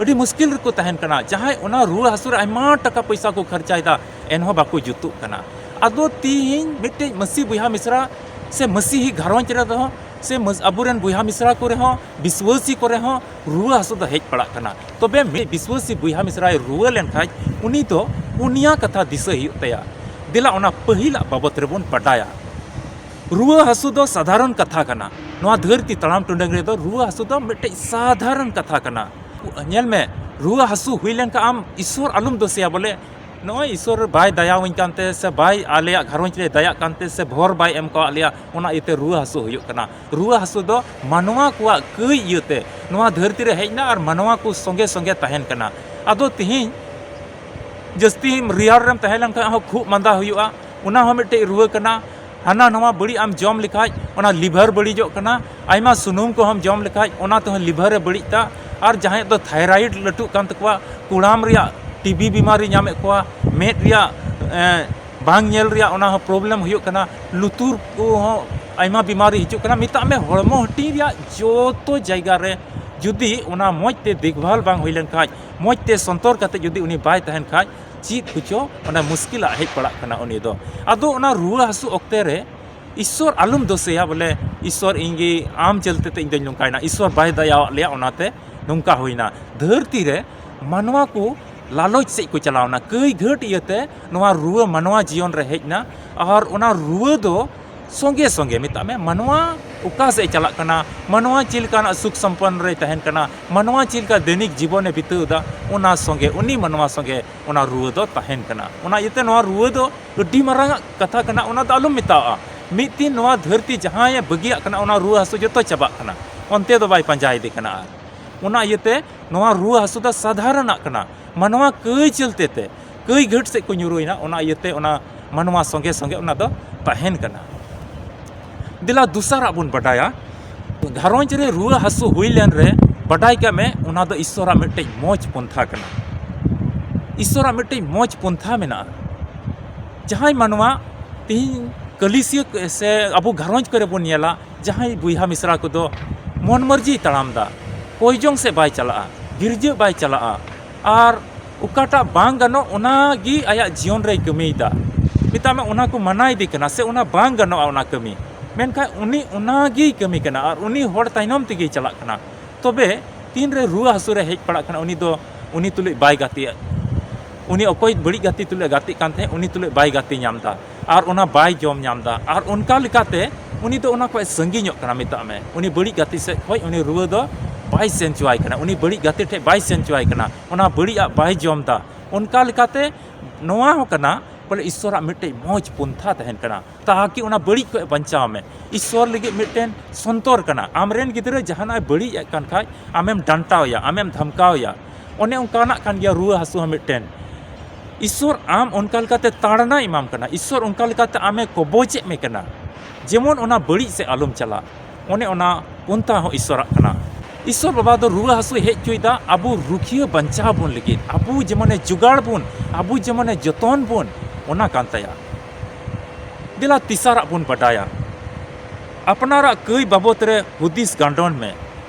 ᱟᱹᱰᱤ ᱢᱩᱥᱠᱤᱞ ᱨᱮᱠᱚ ᱛᱟᱦᱮᱱ ᱠᱟᱱᱟ᱾ ᱡᱟᱦᱟᱸᱭ ᱚᱱᱟ ᱨᱩᱣᱟᱹ ᱦᱟᱹᱥᱩ ᱨᱮ ᱟᱭᱢᱟ ᱴᱟᱠᱟ ᱯᱚᱭᱥᱟ ᱠᱚ ᱠᱷᱚᱨᱪᱟᱭᱮᱫᱟ, ᱮᱱᱦᱚᱸ ᱵᱟᱠᱚ ᱡᱩᱛᱩᱜ ᱠᱟᱱᱟ᱾ ᱟᱫᱚ ᱛᱤᱦᱤᱧ ᱢᱤᱫᱴᱮᱡ ᱢᱟᱹᱥᱤ ᱵᱚᱭᱦᱟ ᱢᱤᱥᱨᱟ ᱥᱮ ᱢᱟᱹᱥᱤᱦᱤ ᱜᱷᱟᱨᱚᱸᱡᱽ ᱨᱮᱫᱚ ᱥᱮ ᱢᱟᱹᱥ-, ᱟᱵᱚᱨᱮᱱ ᱵᱚᱭᱦᱟ ᱢᱤᱥᱨᱟ ᱠᱚᱨᱮ ᱦᱚᱸ, ᱵᱤᱥᱣᱟᱹᱥᱤ ᱠᱚᱨᱮ ᱦᱚᱸ ᱨᱩᱣᱟᱹ ᱦᱟᱹᱥᱩ ᱫᱚ ᱦᱮᱡ ᱯᱟᱲᱟᱜ ᱠᱟᱱᱟ᱾ ᱛᱚᱵᱮ ᱢᱤᱫ ᱵᱤᱥᱣᱟᱹᱥᱤ ᱵᱚᱭᱦᱟ ᱢᱤᱥᱨᱟᱭ ᱨᱩᱣᱟᱹ ᱞᱮᱱᱠᱷᱟᱡ, ᱩᱱᱤ ᱫᱚ ᱯᱩᱱᱭᱟ ᱠᱟᱛᱷᱟ ᱫᱤᱥᱟᱹ ᱦᱩᱭᱩᱜ ᱛᱟᱭᱟ᱾ ᱫᱮᱞᱟ, ᱚᱱᱟ ᱯᱟᱹᱦᱤᱞᱟᱜ ᱵᱟᱵᱚᱛ ᱨᱮᱵᱚᱱ ᱵᱟᱰᱟᱭᱟ᱾ ᱨᱩᱣᱟᱹ ᱦᱟᱹᱥᱩ ᱫᱚ ᱥᱟᱫᱷᱟᱨᱚᱱ ᱠᱟᱛᱷᱟ ᱠᱟᱱᱟ᱾ ᱱᱚᱣᱟ ᱫᱷᱟᱹᱨᱛᱤ ᱛᱟᱲᱟᱢ ᱴᱩᱰᱟᱹᱝ ᱨᱮᱫᱚ ᱨᱩᱣᱟᱹ ᱦᱟᱹᱥᱩ ᱫᱚ ᱢᱤᱫᱴᱮᱡ ᱥᱟᱫᱷᱟᱨᱚᱱ ᱠᱟᱛᱷᱟ ᱠᱟᱱᱟ᱾ ᱧᱮᱞ ᱢᱮ, ᱨᱩᱣᱟᱹ ᱦᱟᱹᱥᱩ ᱦᱩᱭ ᱞᱮᱱᱠᱷᱟᱱ ᱟᱢ ᱤᱥᱥᱚᱨ ᱟᱞᱚᱢ ᱫᱳᱥᱮᱭᱟ᱾ ᱵᱚᱞᱮ, ᱱᱚᱜᱼᱚᱭ ᱤᱥᱥᱚᱨ ᱵᱟᱭ ᱫᱟᱭᱟᱣᱟᱹᱧ ᱠᱟᱱᱛᱮ, ᱥᱮ ᱵᱟᱭ, ᱟᱞᱮᱭᱟᱜ ᱜᱷᱟᱨᱚᱸᱡᱽ ᱨᱮ ᱫᱟᱭᱟᱜ ᱠᱟᱱᱛᱮ, ᱥᱮ ᱵᱷᱚᱨ ᱵᱟᱭ ᱮᱢ ᱠᱟᱣᱟᱫ ᱞᱮᱭᱟ, ᱚᱱᱟ ᱤᱭᱟᱹᱛᱮ ᱨᱩᱣᱟᱹ ᱦᱟᱹᱥᱩ ᱦᱩᱭᱩᱜ ᱠᱟᱱᱟ᱾ ᱨᱩᱣᱟᱹ ᱦᱟᱹᱥᱩ ᱫᱚ ᱢᱟᱱᱣᱟ ᱠᱚᱣᱟᱜ ᱠᱟᱹᱭ ᱤᱭᱟᱹᱛᱮ ᱱᱚᱣᱟ ᱫᱷᱟᱹᱨᱛᱤ ᱨᱮ ᱦᱮᱡ ᱮᱱᱟ ᱟᱨ ᱢᱟᱱᱣᱟ ᱠᱚ ᱥᱚᱸᱜᱮ ᱥᱚᱸᱜᱮ ᱛᱟᱦᱮᱱ ᱠᱟᱱᱟ᱾ ᱟᱫᱚ ᱛᱤᱦᱤᱧ ᱡᱟᱹᱥᱛᱤ ᱨᱮᱭᱟᱲ ᱨᱮᱢ ᱛᱟᱦᱮᱸ ᱞᱮᱱᱠᱷᱟᱱ ᱦᱚᱸ ᱠᱷᱩᱜ ᱢᱟᱸᱫᱟ ᱦᱩᱭᱩᱜᱼᱟ, ᱚᱱᱟ ᱦᱚᱸ ᱢᱤᱫᱴᱮᱡ ᱨᱩᱣᱟᱹ ᱠᱟᱱᱟ᱾ ᱦᱟᱱᱟ ᱱᱟᱣᱟ ᱵᱟᱹᱲᱤᱡ ᱟᱢ ᱡᱚᱢ ᱞᱮᱠᱷᱟᱡ, ᱚᱱᱟ ᱞᱤᱵᱷᱟᱨ ᱵᱟᱹᱲᱤᱡᱚᱜ ᱠᱟᱱᱟ᱾ ᱟᱭᱢᱟ ᱥᱩᱱᱩᱢ ᱠᱚᱦᱚᱸᱢ ᱡᱚᱢ ᱞᱮᱠᱷᱟᱡ, ᱚᱱᱟ ᱛᱮᱦᱚᱸ ᱞᱤᱵᱷᱟᱨ ᱮ ᱵᱟᱹᱲᱤᱡ ᱫᱟ᱾ ᱟᱨ ᱡᱟᱦᱟᱸᱭᱟᱜ ᱫᱚ ᱛᱷᱟᱭᱨᱚᱭᱤᱰ ᱞᱟᱹᱴᱩᱜ ᱠᱟᱱ ᱛᱟᱠᱚᱣᱟ, ᱠᱚᱲᱟᱢ ᱨᱮᱭᱟᱜ ᱴᱤᱵᱤ ᱵᱤᱢᱟᱨᱤ ᱧᱟᱢᱮᱫ ᱠᱚᱣᱟ, ᱢᱮᱫ ᱨᱮᱭᱟᱜ, ᱮᱸ, ᱵᱟᱝ ᱧᱮᱞ ᱨᱮᱭᱟᱜ ᱚᱱᱟ ᱦᱚᱸ ᱯᱨᱚᱵᱞᱮᱢ ᱦᱩᱭᱩᱜ ᱠᱟᱱᱟ, ᱞᱩᱛᱩᱨ ᱠᱚᱦᱚᱸ ᱟᱭᱢᱟ ᱵᱤᱢᱟᱨᱤ ᱦᱤᱡᱩᱜ ᱠᱟᱱᱟ᱾ ᱢᱮᱛᱟᱜ ᱢᱮ, ᱦᱚᱲᱢᱚ ᱦᱟᱹᱴᱤᱧ ᱨᱮᱭᱟᱜ ᱡᱚᱛᱚ ᱡᱟᱭᱜᱟ ᱨᱮ ᱡᱩᱫᱤ ᱚᱱᱟ ᱢᱚᱡᱽ ᱛᱮ ᱫᱮᱠᱷᱵᱷᱟᱞ ᱵᱟᱝ ᱦᱩᱭ ᱞᱮᱱ ᱠᱷᱟᱡ, ᱢᱚᱡᱽ ᱛᱮ ᱥᱚᱱᱛᱚᱨ ᱠᱟᱛᱮ ᱡᱩᱫᱤ ᱩᱱᱤ ᱵᱟᱭ ᱛᱟᱦᱮᱱ ᱠᱷᱟᱡ, ᱪᱮᱫ ᱠᱚᱪᱚ ᱚᱱᱟ ᱢᱩᱥᱠᱤᱞᱟᱜ ᱦᱮᱡ ᱯᱟᱲᱟᱜ ᱠᱟᱱᱟ ᱩᱱᱤ ᱫᱚ᱾ ᱟᱫᱚ ᱚᱱᱟ ᱨᱩᱣᱟᱹ ᱦᱟᱹᱥᱩ ᱚᱠᱛᱮ ᱨᱮ ᱤᱥᱥᱚᱨ ᱟᱞᱚᱢ ᱫᱳᱥᱮᱭᱟ, ᱵᱚᱞᱮ, "ᱤᱥᱥᱚᱨ, ᱤᱧ ᱜᱮ ᱟᱢ ᱪᱟᱞᱛᱮ ᱛᱮ ᱤᱧ ᱫᱚᱧ ᱱᱚᱝᱠᱟᱭᱮᱱᱟ, ᱤᱥᱥᱚᱨ ᱵᱟᱭ ᱫᱟᱭᱟᱣᱟᱫ ᱞᱮᱭᱟ, ᱚᱱᱟᱛᱮ ᱱᱚᱝᱠᱟ ᱦᱩᱭᱱᱟ᱾" ᱫᱷᱟᱹᱨᱛᱤ ᱨᱮ ᱢᱟᱱᱣᱟ ᱠᱚ ᱞᱟᱞᱚᱪ ᱥᱮᱫ ᱠᱚ ᱪᱟᱞᱟᱣᱱᱟ, ᱠᱟᱹᱭ ᱜᱷᱟᱹᱴ ᱤᱭᱟᱹᱛᱮ ᱱᱚᱣᱟ ᱨᱩᱣᱟᱹ ᱢᱟᱱᱣᱟ ᱡᱤᱭᱚᱱ ᱨᱮ ᱦᱮᱡ ᱮᱱᱟ᱾ ᱟᱨ ᱚᱱᱟ ᱨᱩᱣᱟᱹ ᱫᱚ ᱥᱚᱸᱜᱮ ᱥᱚᱸᱜᱮ, ᱢᱮᱛᱟᱜ ᱢᱮ, ᱢᱟᱱᱣᱟ ᱚᱠᱟ ᱥᱮᱫ ᱮ ᱪᱟᱞᱟᱜ ᱠᱟᱱᱟ, ᱢᱟᱱᱣᱟ ᱪᱮᱫ ᱞᱮᱠᱟᱱᱟᱜ ᱥᱩᱠ ᱥᱚᱢᱯᱚᱱᱱ ᱨᱮᱭ ᱛᱟᱦᱮᱱ ᱠᱟᱱᱟ, ᱢᱟᱱᱣᱟ ᱪᱮᱫ ᱞᱮᱠᱟ ᱫᱮᱱᱤᱠ ᱡᱤᱵᱚᱱᱮ ᱵᱤᱛᱟᱹᱣ ᱮᱫᱟ, ᱚᱱᱟ ᱥᱚᱸᱜᱮ ᱩᱱᱤ ᱢᱟᱱᱣᱟ ᱥᱚᱸᱜᱮ ᱚᱱᱟ ᱨᱩᱣᱟᱹ ᱫᱚ ᱛᱟᱦᱮᱱ ᱠᱟᱱᱟ᱾ ᱚᱱᱟ ᱤᱭᱟᱹᱛᱮ ᱱᱚᱣᱟ ᱨᱩᱣᱟᱹ ᱫᱚ ᱟᱹᱰᱤ ᱢᱟᱨᱟᱝ ᱟᱜ ᱠᱟᱛᱷᱟ ᱠᱟᱱᱟ, ᱚᱱᱟ ᱫᱚ ᱟᱞᱚᱢ ᱢᱮᱛᱟᱣᱟᱜᱼᱟ᱾ ᱢᱤᱫ ᱫᱤᱱ ᱱᱚᱣᱟ ᱫᱷᱟᱹᱨᱛᱤ ᱡᱟᱦᱟᱸᱭᱮ ᱵᱟᱹᱜᱤᱭᱟᱜ ᱠᱟᱱᱟ, ᱚᱱᱟ ᱨᱩᱣᱟᱹ ᱦᱟᱹᱥᱩ ᱡᱚᱛᱚ ᱪᱟᱵᱟᱜ ᱠᱟᱱᱟ, ᱚᱱᱛᱮ ᱫᱚ ᱵᱟᱭ ᱯᱟᱸᱡᱟ ᱤᱫᱤ ᱠᱟᱱᱟ᱾ ᱟᱨ ᱚᱱᱟ ᱤᱭᱟᱹᱛᱮ ᱱᱚᱣᱟ ᱨᱩᱣᱟᱹ ᱦᱟᱹᱥᱩ ᱫᱚ ᱥᱟᱫᱷᱟᱨᱚᱱᱟᱜ ᱠᱟᱱᱟ᱾ ᱢᱟᱱᱣᱟ ᱠᱟᱹᱭ ᱪᱟᱞᱛᱮ ᱛᱮ, ᱠᱟᱹᱭ ᱜᱷᱟᱹᱴ ᱥᱮᱫ ᱠᱚ ᱧᱩᱨᱩᱭᱮᱱᱟ, ᱚᱱᱟ ᱤᱭᱟᱹᱛᱮ ᱚᱱᱟ ᱢᱟᱱᱣᱟ ᱥᱚᱸᱜᱮ ᱥᱚᱸᱜᱮ ᱚᱱᱟ ᱫᱚ ᱛᱟᱦᱮᱱ ᱠᱟᱱᱟ᱾ ᱫᱮᱞᱟ ᱫᱚᱥᱟᱨᱟᱜ ᱵᱚᱱ ᱵᱟᱰᱟᱭᱟ, ᱜᱷᱟᱨᱚᱸᱡᱽ ᱨᱮ ᱨᱩᱣᱟᱹ ᱦᱟᱹᱥᱩ ᱦᱩᱭ ᱞᱮᱱ ᱨᱮ ᱵᱟᱰᱟᱭ ᱠᱟᱜ ᱢᱮ, ᱚᱱᱟ ᱫᱚ ᱤᱥᱥᱚᱨᱟᱜ ᱢᱤᱫᱴᱮᱡ ᱢᱚᱡᱽ ᱯᱚᱱᱛᱷᱟ ᱠᱟᱱᱟ᱾ ᱤᱥᱥᱚᱨᱟᱜ ᱢᱤᱫᱴᱮᱡ ᱢᱚᱡᱽ ᱯᱚᱱᱛᱷᱟ ᱢᱮᱱᱟᱜᱼᱟ᱾ ᱡᱟᱦᱟᱸᱭ ᱢᱟᱱᱣᱟ ᱛᱤᱦᱤᱧ ᱠᱟᱹᱞᱤᱥᱤᱭᱟᱹ ᱥᱮ ᱟᱵᱚ ᱜᱷᱟᱨᱚᱸᱡᱽ ᱠᱚᱨᱮ ᱵᱚᱱ ᱧᱮᱞᱟ, ᱡᱟᱦᱟᱸᱭ ᱵᱚᱭᱦᱟ ᱢᱤᱥᱨᱟ ᱠᱚᱫᱚ ᱢᱚᱱ ᱢᱟᱹᱨᱡᱤᱭ ᱛᱟᱲᱟᱢ ᱫᱟ, ᱠᱚᱭ ᱡᱚᱝ ᱥᱮᱫ ᱵᱟᱭ ᱪᱟᱞᱟᱜᱼᱟ, ᱜᱤᱨᱡᱟᱹ ᱵᱟᱭ ᱪᱟᱞᱟᱜᱼᱟ, ᱟᱨ ᱚᱠᱟᱴᱟᱜ ᱵᱟᱝ ᱜᱟᱱᱚᱜ, ᱚᱱᱟ ᱜᱮ ᱟᱭᱟᱜ ᱡᱤᱭᱚᱱ ᱨᱮᱭ ᱠᱟᱹᱢᱤᱭᱮᱫᱟ᱾ ᱢᱮᱛᱟᱜ ᱢᱮ, ᱚᱱᱟ ᱠᱚ ᱢᱟᱱᱟ ᱤᱫᱤ ᱠᱟᱱᱟ ᱥᱮ ᱚᱱᱟ ᱵᱟᱝ ᱜᱟᱱᱚᱜᱼᱟ ᱚᱱᱟ ᱠᱟᱹᱢᱤ, ᱢᱮᱱᱠᱷᱟᱱ ᱩᱱᱤ ᱚᱱᱟ ᱜᱮᱭ ᱠᱟᱹᱢᱤ ᱠᱟᱱᱟ ᱟᱨ ᱩᱱᱤ ᱦᱚᱲ ᱛᱟᱭᱱᱚᱢ ᱛᱮᱜᱮᱭ ᱪᱟᱞᱟᱜ ᱠᱟᱱᱟ᱾ ᱛᱚᱵᱮ ᱛᱤᱱᱨᱮ ᱨᱩᱣᱟᱹ ᱦᱟᱹᱥᱩ ᱨᱮ ᱦᱮᱡ ᱯᱟᱲᱟᱜ ᱠᱟᱱᱟ, ᱩᱱᱤ ᱫᱚ ᱩᱱᱤ ᱛᱩᱞᱩᱡ ᱵᱟᱭ ᱜᱟᱛᱮᱜᱼᱟ᱾ ᱩᱱᱤ ᱚᱠᱚᱭ ᱵᱟᱹᱲᱤᱡ ᱜᱟᱛᱮ ᱛᱩᱞᱩᱡ ᱮ ᱜᱟᱛᱮᱜ ᱠᱟᱱ ᱛᱟᱦᱮᱸᱫ, ᱩᱱᱤ ᱛᱩᱞᱩᱡ ᱵᱟᱭ ᱜᱟᱛᱮ ᱧᱟᱢ ᱮᱫᱟ ᱟᱨ ᱚᱱᱟ ᱵᱟᱭ ᱡᱚᱢ ᱧᱟᱢ ᱮᱫᱟ᱾ ᱟᱨ ᱚᱱᱠᱟ ᱞᱮᱠᱟᱛᱮ ᱩᱱᱤ ᱫᱚ ᱚᱱᱟ ᱠᱷᱚᱱ ᱥᱟᱺᱜᱤᱧᱚᱜ ᱠᱟᱱᱟ᱾ ᱢᱮᱛᱟᱜ ᱢᱮ, ᱩᱱᱤ ᱵᱟᱹᱲᱤᱡ ᱜᱟᱛᱮ ᱥᱮᱫ ᱠᱷᱚᱱ ᱩᱱᱤ ᱨᱩᱣᱟᱹ ᱫᱚ ᱵᱟᱭ ᱥᱮᱱ ᱦᱚᱪᱚᱣᱟᱭ ᱠᱟᱱᱟ, ᱩᱱᱤ ᱵᱟᱹᱲᱤᱡ ᱜᱟᱛᱮ ᱴᱷᱮᱱ ᱵᱟᱭ ᱥᱮᱱ ᱦᱚᱪᱚᱣᱟᱭ ᱠᱟᱱᱟ, ᱚᱱᱟ ᱵᱟᱹᱲᱤᱡᱟᱜ ᱵᱟᱭ ᱡᱚᱢ ᱮᱫᱟ᱾ ᱚᱱᱠᱟ ᱞᱮᱠᱟᱛᱮ ᱱᱚᱣᱟ ᱦᱚᱸ ᱠᱟᱱᱟ, ᱵᱚᱞᱮ, ᱤᱥᱥᱚᱨᱟᱜ ᱢᱤᱫᱴᱮᱡ ᱢᱚᱡᱽ ᱯᱚᱱᱛᱷᱟ ᱛᱟᱦᱮᱱ ᱠᱟᱱᱟ, ᱛᱟᱠᱤ ᱚᱱᱟ ᱵᱟᱹᱲᱤᱡ ᱠᱷᱚᱱ ᱵᱟᱧᱪᱟᱣ ᱢᱮ᱾ ᱤᱥᱥᱚᱨ ᱞᱟᱹᱜᱤᱫ ᱢᱤᱫᱴᱮᱱ ᱥᱚᱱᱛᱚᱨ ᱠᱟᱱᱟ᱾ ᱟᱢᱨᱮᱱ ᱜᱤᱫᱽᱨᱟᱹ ᱡᱟᱦᱟᱱᱟᱜ ᱮ ᱵᱟᱹᱲᱤᱡ ᱮᱫ ᱠᱟᱱ ᱠᱷᱟᱡ, ᱟᱢᱮᱢ ᱰᱟᱱᱴᱟᱣ ᱮᱭᱟ, ᱟᱢᱮᱢ ᱫᱷᱟᱢᱠᱟᱣ ᱮᱭᱟ᱾ ᱚᱱᱮ ᱚᱱᱠᱟᱱᱟᱜ ᱠᱟᱱ ᱜᱮᱭᱟ ᱨᱩᱣᱟᱹ ᱦᱟᱹᱥᱩ ᱦᱚᱸ ᱢᱤᱫᱴᱮᱱ᱾ ᱤᱥᱥᱚᱨ ᱟᱢ ᱚᱱᱠᱟ ᱞᱮᱠᱟᱛᱮ ᱛᱟᱲᱱᱟᱭ ᱮᱢᱟᱢ ᱠᱟᱱᱟ, ᱤᱥᱥᱚᱨ ᱚᱱᱠᱟ ᱞᱮᱠᱟᱛᱮ ᱟᱢᱮ ᱠᱚᱵᱚᱡᱮᱫ ᱢᱮ ᱠᱟᱱᱟ, ᱡᱮᱢᱚᱱ ᱚᱱᱟ ᱵᱟᱹᱲᱤᱡ ᱥᱮᱫ ᱟᱞᱚᱢ ᱪᱟᱞᱟᱜ᱾ ᱚᱱᱮ ᱚᱱᱟ ᱯᱚᱱᱛᱷᱟ ᱦᱚᱸ ᱤᱥᱥᱚᱨᱟᱜ ᱠᱟᱱᱟ᱾ ᱤᱥᱥᱚᱨ ᱵᱟᱵᱟ ᱫᱚ ᱨᱩᱣᱟᱹ ᱦᱟᱹᱥᱩᱭ ᱦᱮᱡ ᱦᱚᱪᱚᱭᱮᱫᱟ ᱟᱵᱚ ᱨᱩᱠᱷᱤᱭᱟᱹ ᱵᱟᱧᱪᱟᱣ ᱵᱚᱱ ᱞᱟᱹᱜᱤᱫ, ᱟᱵᱚ ᱡᱮᱢᱚᱱᱮ ᱡᱚᱜᱟᱲ ᱵᱚᱱ, ᱟᱵᱚ ᱡᱮᱢᱚᱱᱮ ᱡᱚᱛᱚᱱ ᱵᱚᱱ, ᱚᱱᱟ ᱠᱟᱱ ᱛᱟᱭᱟ᱾ ᱫᱮᱞᱟ ᱛᱮᱥᱟᱨᱟᱜ ᱵᱚᱱ ᱵᱟᱰᱟᱭᱟ᱾ ᱟᱯᱱᱟᱨᱟᱜ ᱠᱟᱹᱭ ᱵᱟᱵᱚᱛ ᱨᱮ ᱦᱩᱫᱤᱥ ᱜᱟᱱᱰᱚᱱ ᱢᱮ᱾